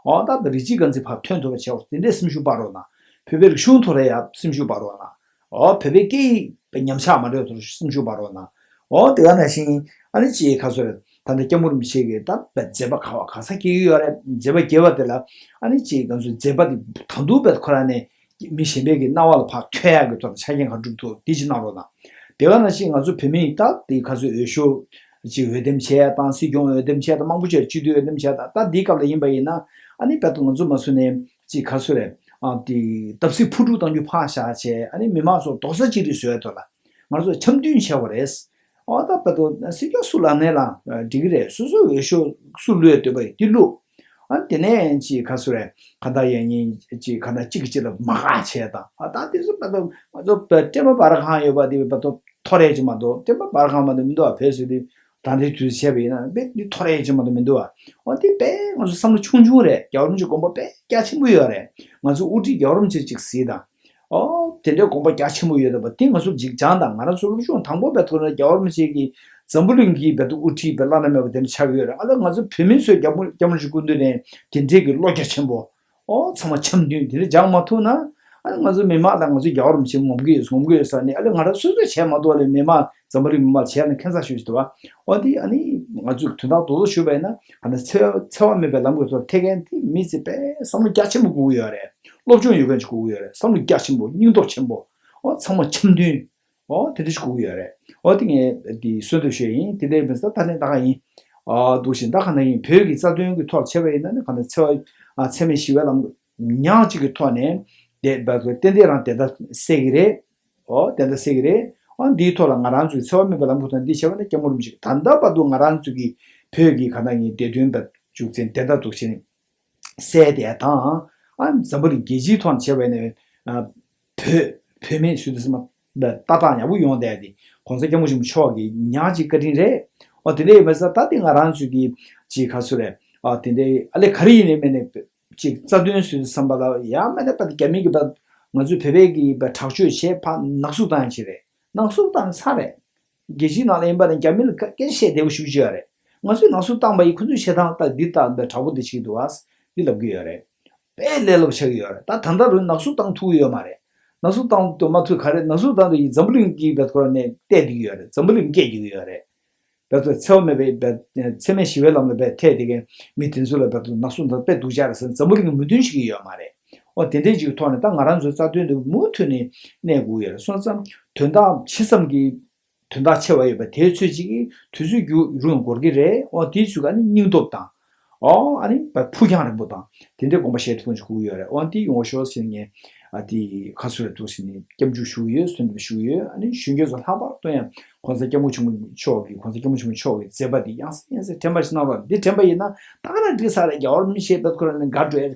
ཨོ་ད་རིགས་གཅིག་རྐང་འཛིན་ཕར་ཐོན་ཐུབ་པ་བྱེད་དགོས་རེད། དེ་འདྲའི་སེམས་ཤུགས་སྤར་རོགས་གནང་། བོད་པའི་རིག་གཞུང་ཐོག་ལ་ཡང་སེམས་ཤུགས་སྤར་རོགས་གནང་། ཨོ་བོད་པའི་སྐད་ཡིག་ཉམས་ཆག་མ་འགྲོ་ཐུབ་སེམས་ཤུགས་སྤར་རོགས་གནང་། ཨོ་དེ་ག་ནང་བཞིན་ཨ་ནི་ཅིག་ག་ཚོད་རེད། ད་ལྟ་སྐྱབས་མགོན་རིན་པོ་ཆེ་གིས་ད་བོད་མཛད་པ་ག་བ་ག་ས་སྐྱེལ་གྱི་ཡོད་རེད། མཛད་པ་རྒྱས་པ་དེ་ལ་ཨ་ནི་ཅིག་ང་ཚོའི་མཛད་པ་དེ་ད་དུང་བོད་ཁོ་རང་ནས་མི་གཞན་པའི་གི་རྣ་བ་ལ་ཕར་ཐོས་ཡག་གི་ཐོག་ལ་ཆ་རྐྱེན་ག་སྒྲུབ་ཐུབ་དེ་ཅིག་གནང་རོགས་གནང་། དེ་ག་ནང་བཞིན་ང་ཚོ་བོད་མི་ཡིན་ད་དེ་ག་ཚོད་འོས་ཤོག་ཅིག་འོས་འདེམས་བྱས་དང་སྲིད་སྐྱོང་འོས་འདེམས་བྱས་དང་མང་པོ་བྱས་སྤྱི་འཐུས་འོས་འདེམས་བྱས་དང་ད་འདིའི་སྐབས་ལ་ཡིན་པ་ཡིན་ན་ཨ་ནི་བོད་དུ་ང་ཚོ་མ་སུ་ནས་ཅིག་ག་ཚོད་རེད། ཨ་དེ་བརྡབ་གསིག་འཕུར་གྲུ་བཏང་རྒྱུ་ཕར་བཞག་བྱས་ཨ་ནི་མི་མང་ཚོ་རྡོག་རྩ་གཅིག་སྒྲིལ་བཟོ་ཡ་ཐོག་ལ་ང་ཚོ་འཆམ་མཐུན་བྱེད་དགོས་རེད། ཨོ་ད་བོད་དུ་སྲིད་སྐྱོང་སུ་ལངས་ནའི་ལངས་འགྲིག་གི་རེད། སོ་སོའི་འོས་ཤོག་སུ་བླུགས་ཡ་འདོད་པ་ཡིན་དེ་བླུགས། ཨ་དེ་ནས་ཅིག་ག་ཚོད་རེད། གང་ལྟར་ཡང་ཉིན་ཅིག་གང་ལྟར་གཅིག་གིས་གཅིག་ལ་མ་དགའ་བྱས་དང་ཨ་ད་དེ་ཚོ་བོད་དུ་ང་ཚོ་བོད་སྤྲེལ་མ་སྦ་ར་ཁང་ཡོད་པ་དེ་བོད་དུ་ཐོར་ཡ་ཅིག་མ་གཏོགས་སྤྲེལ་མ་སྦ་ར་ཁང་མ་གཏོགས་མི་འདུག་བ། བོད་ཟེར་དུས་ད་ལྟའི་དུས་སུ་བྱས་པ་ཡིན་ན་དཔེ་འདི་ཐོར་ཡ་ཅིག་མ་གཏོགས་མི་འདུག་བ། ཨོ་དེ་དཔེ་ང་ཚོ་བསམ་བློ་ཆུང་ཆུང་རེད། རྒྱལ་བ་རིན་པོ་ཆེའི་དགོངས་པ་དཔེ་རྒྱ་ཆེན་པོ་ཡོད་རེད། ང་ཚོ་དབུ་ཁྲིད་རྒྱལ་བ་རིན་པོ་ཆེ་ཅིག་གཟིགས་དང་། ཨོ། དེ་འདྲའི་དགོངས་པ་རྒྱ་ཆེན་པོ་ཡོད་པ་དེ་ང་ཚོ་འཇིགས་སྦྱང་དང་། ང་རང་ཚོ་སློབ་སྦྱོང་དང་པོ་བེད་ཐོག་ནས་རྒྱལ་བ་རིན་པོ་ཆེ་གིས་འཛམ་བུ་གླིང་གི་བེད་ཐོག་དབུ་ཁྲིད་པའི་བླ་ན་མེད་པ་དེ་འདྲ་ཆགས་ཀྱི་ཡོད་རེད། ཨ་ལས་ང་ཚོ་བོད་མི་ཚོས་རྒྱལ་བ་རིན་པོ་ཆེའི་སྐུ་མདུན་ནས་དེ་འདྲའི་གི་བློ་རྒྱ་ཆེན་པོ། ཨོ། ཚང་མ་འཆམ་མཐུན་དེ་འདྲ་སྦྱང་མ་ཐུབ་ན། ཨ་ང་ཚོ་མི་མང་ལ་ང་ཚོ་རྒྱལ་བ་རིན་པོ་ཆེ་ངོམ་གི་ཡོད་ངོམ་གི་ཡོད་ཟེར་ནས་ཨ་ལས་ང་རང་སོ་སོས་བྱས་མ་གཏོགས་ལས་མི་མང་འཛམ་བུ་གླིང་མི་མང་བྱས་ན་ཁྱད་མཚར་ཤོས་ཤིག་འདུག་བ། འོ་དེ་ཨ་ནི་ང་ཚོས་དོན་དག་རྡོག་རྡོག་ཞུས་པ་ཡིན་ན་ག་ནས་འཚེ་བ་འཚེ་བ་མེད་པའི་ལམ་གྱི་ཐོག་ཐེག་མཁན་དེ་མི་ཚེ་དཔེ་བསམ་བློ་རྒྱ་ཆེན་པོ་དགོས་ཀྱི་ཡོད་རེད། སློབ་སྦྱོང་ཡོད་མཁན་ཅིག་དགོས་ཀྱི་ཡོད་རེད། བསམ་བློ་རྒྱ་ཆེན་པོ་སྙིང་སྟོབས་ཆེན་པོ། འོ་ཚང་མ་འཆམ་མཐུན། འོ་དེ་འདྲ་ཞིག་དགོས་ཀྱི་ཡོད་རེད། འོ་དེ་ངས་དེ་གསོལ་འདེབས་ཞུས་ཡིན། དེ་འདྲ་ཡིན་ཙང་ད་ནས་ད་ག་ཡིན། ཨ་འདུག་བཞིན་ད་ག་ན་ཡིན། བོད་ཀྱི་རྩ་དོན་གྱི་ཐོག་བྱས་པ་ཡིན་ན་ནི་ག་ནས་འཚེ་བ་ཨ་འཚེ་མེད་ཞི་བའི་ལམ་ཉག་གཅིག་གི་ཐོག་ནས་དེ་བར་དུ་ཏན་ཏན་རང་བདེན་མཐའ་གསལ་གྱི་རེད། འོ་དེ་འདྲ་ཟེར་གྱི་རེད། ཨ་འདིའི་ཐོག་ལ་ང་རང་ཚོས་འཚེ་བ་མེད་པའི་ལམ་ཁུར་དང་འདི་བྱས་པ་ནི་སྐྱབས་མགོན་རིན་པོ་ཆེ་གིས་ད་ལྟ་བར་དུ་ང་རང་ཚོ་གི་བོད་ཀྱི་ག་ན་ཡིན་བདེ་དོན་པ་འཇུག་ཚན་བདེན་མཐའ་འདུག་ཕྱིན་གསལ་དེ་དང་ ཨ་འཛམ་བུ་གླིང་རྒྱལ་སྤྱིའི་ཐོག་ནས་བྱས་པ་ཡིན་ན་ཨ་བོད་བོད་མི་སུ་དེ་སེམས་པ་ལྟ་སྟངས་ཡག་པོ་ཡོང་བསྡད་དེ་༸གོང་ས་༸སྐྱབས་མགོན་ཆེན་པོ་མཆོག་གི་ཉག་གཅིག་བཀའ་དྲིན་རེད། ཨོ་དེ་འདྲ་ཡིན་པ་ས་ད་དེ་ང་རང་ཚོའི་གི་ཅིག་ག་ཚོད་རེད། ཨ་དེ་འདྲ་ཨ་ལས་ག་རེ་ཡིན་ནའི་མེད་ནའི་ཅིག་རྩ་དོན་སུ་དེ་སེམས་པ་ལ་ཡ་མེད་ནའི་པ་རྒྱ་མི་གི་པ་ང་ཚོའི་བོད་པའི་གི་པ་དྲག་སྤྱོད་བྱས་ཕ་ནག་བསུབ་བཏང་ཡ་ཅིག་རེད། ནག་བསུབ་བཏང་ཚར་རེད། རྒྱལ་སྤྱིའི་ནང་ལ་ཡིན་པ་ནི་རྒྱ་མི་ལ་སྐད་ཆ་བཤད་བདེ་པོ་ཞུ་གི་ཡོད་རེད། ང་ཚོས་ནག་བསུབ་བཏང་པ་ཡིས་ཁོ་ཚོས་བྱེད་སྟངས་ལྟ་འདི་ལྟ་འདི་དྲག་པོ་འདི་བྱེད་ཀྱི་འདུག་ཨ། འདི་ལབ་ཀྱི་ཡོད་རེད། དཔེ་ལས་སླ་པོ་ཆགས་ཀྱི་ཡོད་རེད། ད་ད་ལྟ་རུ་ནག་བསུབ་བཏང་ཐུབ་ཀྱི་ཡོད་མ་རེད། ནག་བསུབ་བཏང་དུ་མ་ཐུབ་ག་རེ་ནག་བསུབ་བཏང་དུ་ཡིན་འཛམ་བུ་གླིང་གི་བེད་ཁོ་ར་ནས་བལྟས་བསྡད་ཀྱི་ཡོད་རེད། འཛམ་བུ་གླིང་སྐད་རྒྱག་གི་ཡོད་རེད། བེད་ཁོ་འཚེ་བ་མེད་པའི་བེད་འཚེ་མེད་ཞི་བའི་ལམ་ལ་བེད་ཐད་དེ་གའི་མི་དེ་ཚོ་ལ་བེད་ནག་བསུབ་དང་དཔེ་སྡུག་ཅག་རེད་ཟེར་འཛམ་བུ་གླིང་གི་མོས་མཐུན་བྱེད་ཀྱི་ཡོད་མ་རེད། ཨོ་དེ་འདྲའི་ཅིག་ཐོག་ནས་ད་ང་རང་ཚོའི་རྩ་དོན་དུ་མུ་མཐུད་ནས་གནས་དགོས་ཡོད་རེད། སོང་ཙང་དོན་དག་ཇི་ཙམ་གྱི་དོན་དག་ཆེ་བ་ཡོད་པ་དེའི་ཚོད་ཅིག་གིས་དུས་ཚོད་རྒྱུན་རིང་འགོར་གྱི་རེད། ཨོ་དེའི་ཚོད་ཀ་ནི་སྙིང་སྟོབས་དང་། ཨོ་ཨ་ནི་བ་ཕུགས་རྒྱང་རིང་པོ་དང་དེ་འདྲའི་དགོངས་པ་བཞེས་ཐུབ་ཀྱི་དགོས་ཀྱི་ཡོད་རེད། ཨོ་དེ་ཡོང་བ་ཤོག་ཟེར་ངས་ཨ་དེ་ཁ་སུ་རེད་འདུག་ཟེར་ནས་སྐྱབས་འཇུག་ཞུ་གི་ཡོད། གསོལ་འདེབས་ཞུ་གི་ཡོད། ཨ་ནི་གཞོན་སྐྱེས་ཚོ་ལྷག་པར་དུ་ཡང་༸གོང་ས་༸སྐྱབས་མགོན་ཆེན་པོ་མཆོག་གི་༸གོང་ས་༸སྐྱབས་མགོན་ཆེན་པོ་མཆོག་གི་མཛད་པ་འདི་ཡང་སེ་ཡང་སེ་དྲན་པ་ཞིག་གནང་རོགས། འདི་དྲན་པ་ཡིན་ན་ད་ག་ནང་འགྲིག་ས་རེད། རྒྱལ་བ་རིན་པོ་ཆེ་བེད་ཁོ་རང་ནས་དགའ་འགྲོ་ཡ་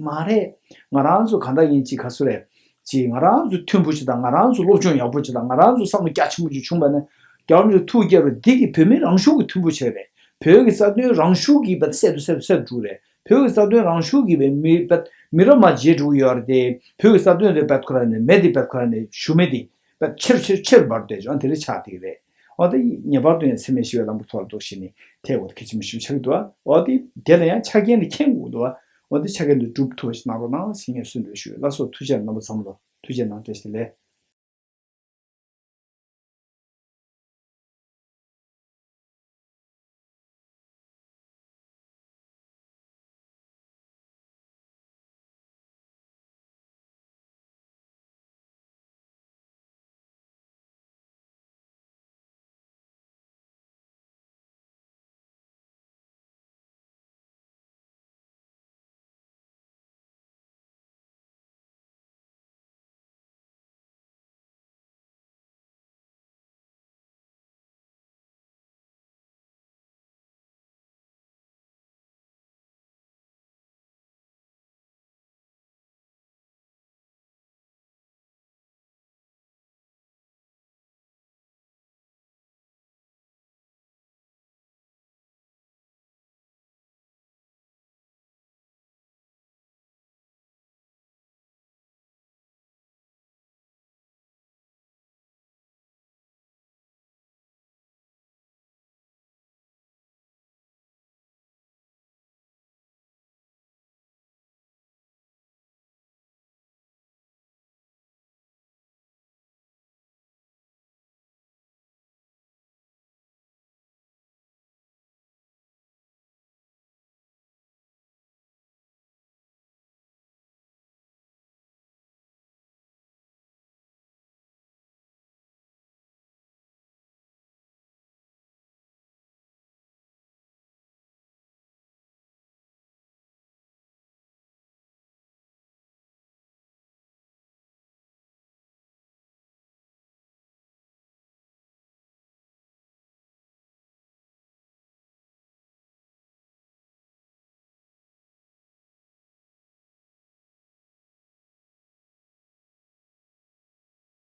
མ་རེད། ང་རང་ཚོ་གང་ལྟར་ཡིན་ཅིག་ཁ་སུ་རེད། ཅིག་ང་རང་ཚོ་མཐུན་པོ་ཅིག་དང་ང་རང་ཚོ་སློབ་སྦྱོང་ཡག་པོ་ཅིག་དང་ང་རང་ཚོ་བསམ་བློ་རྒྱ་ཆེན་པོ་ཅིག་བྱུང་བ་ན་རྒྱལ་བ་རིན་པོ་ཆེ་ཐུགས་དགྱེས་རུ་འདི་གི་བོད་མི་རང་ཤུགས་ཀྱི་མཐུན་པོ་བྱས་རེད། བོད་ཀྱི་རྩ་དོན་རང་ཤུགས་ཀྱིས་བེད་གསལ་དུ་གསལ་དུ་གསལ་དུ་འགྲོ་རེད། བོད་ཀྱི་རྩ་དོན་རང་ཤུགས་ཀྱིས་བེད་མི་བེད་མི་རབས་མ་བརྗེད་འགྲོ་གི་ཡོད་རེད་དེ། བོད་ཀྱི་རྩ་དོན་རེད་བེད་ཁོ་ར་ནས་མེད་དེ་བེད་ཁོ་ར་ནས་ཞུ་མེད་དེ་བེད་ཆེར་ཆེར་ཆེར་འབར་དེ་ཨ་དེ་རེད་ཆགས་དེ་རེད། ཨོ་དེ་ངེས་པར་དུ་ཡང་འཚེ་མེད་ཞི་བའི་ལམ་གྱི་ཐོག་ལ་འདུག་ཞེས་ནས་ཐད་འོ་དེ་གལ་ཆེན་པོ་ཞིག་ཆགས་ཀྱི་འདུག་ཨོ་དེ་དེ་ལ་ཡང་ཆ་རྐྱེན་དེ་མཁྱེན་དགོས་འདུག་ཨོ་དེ་ཆ་རྐྱེན་དེ་སྒྲུབ་ཐུབ་པ་ཞིག་གནང་རོགས་གནང་ཞེས་ངས་གསོལ་འདེབས་ཞུ། ལགས་སོ། ཐུགས་རྗེ་རྣམ་པ་ཚང་མ་ལ་ཐུགས་རྗེ་གནང་། བཀྲ་ཤིས་བདེ་ལེགས།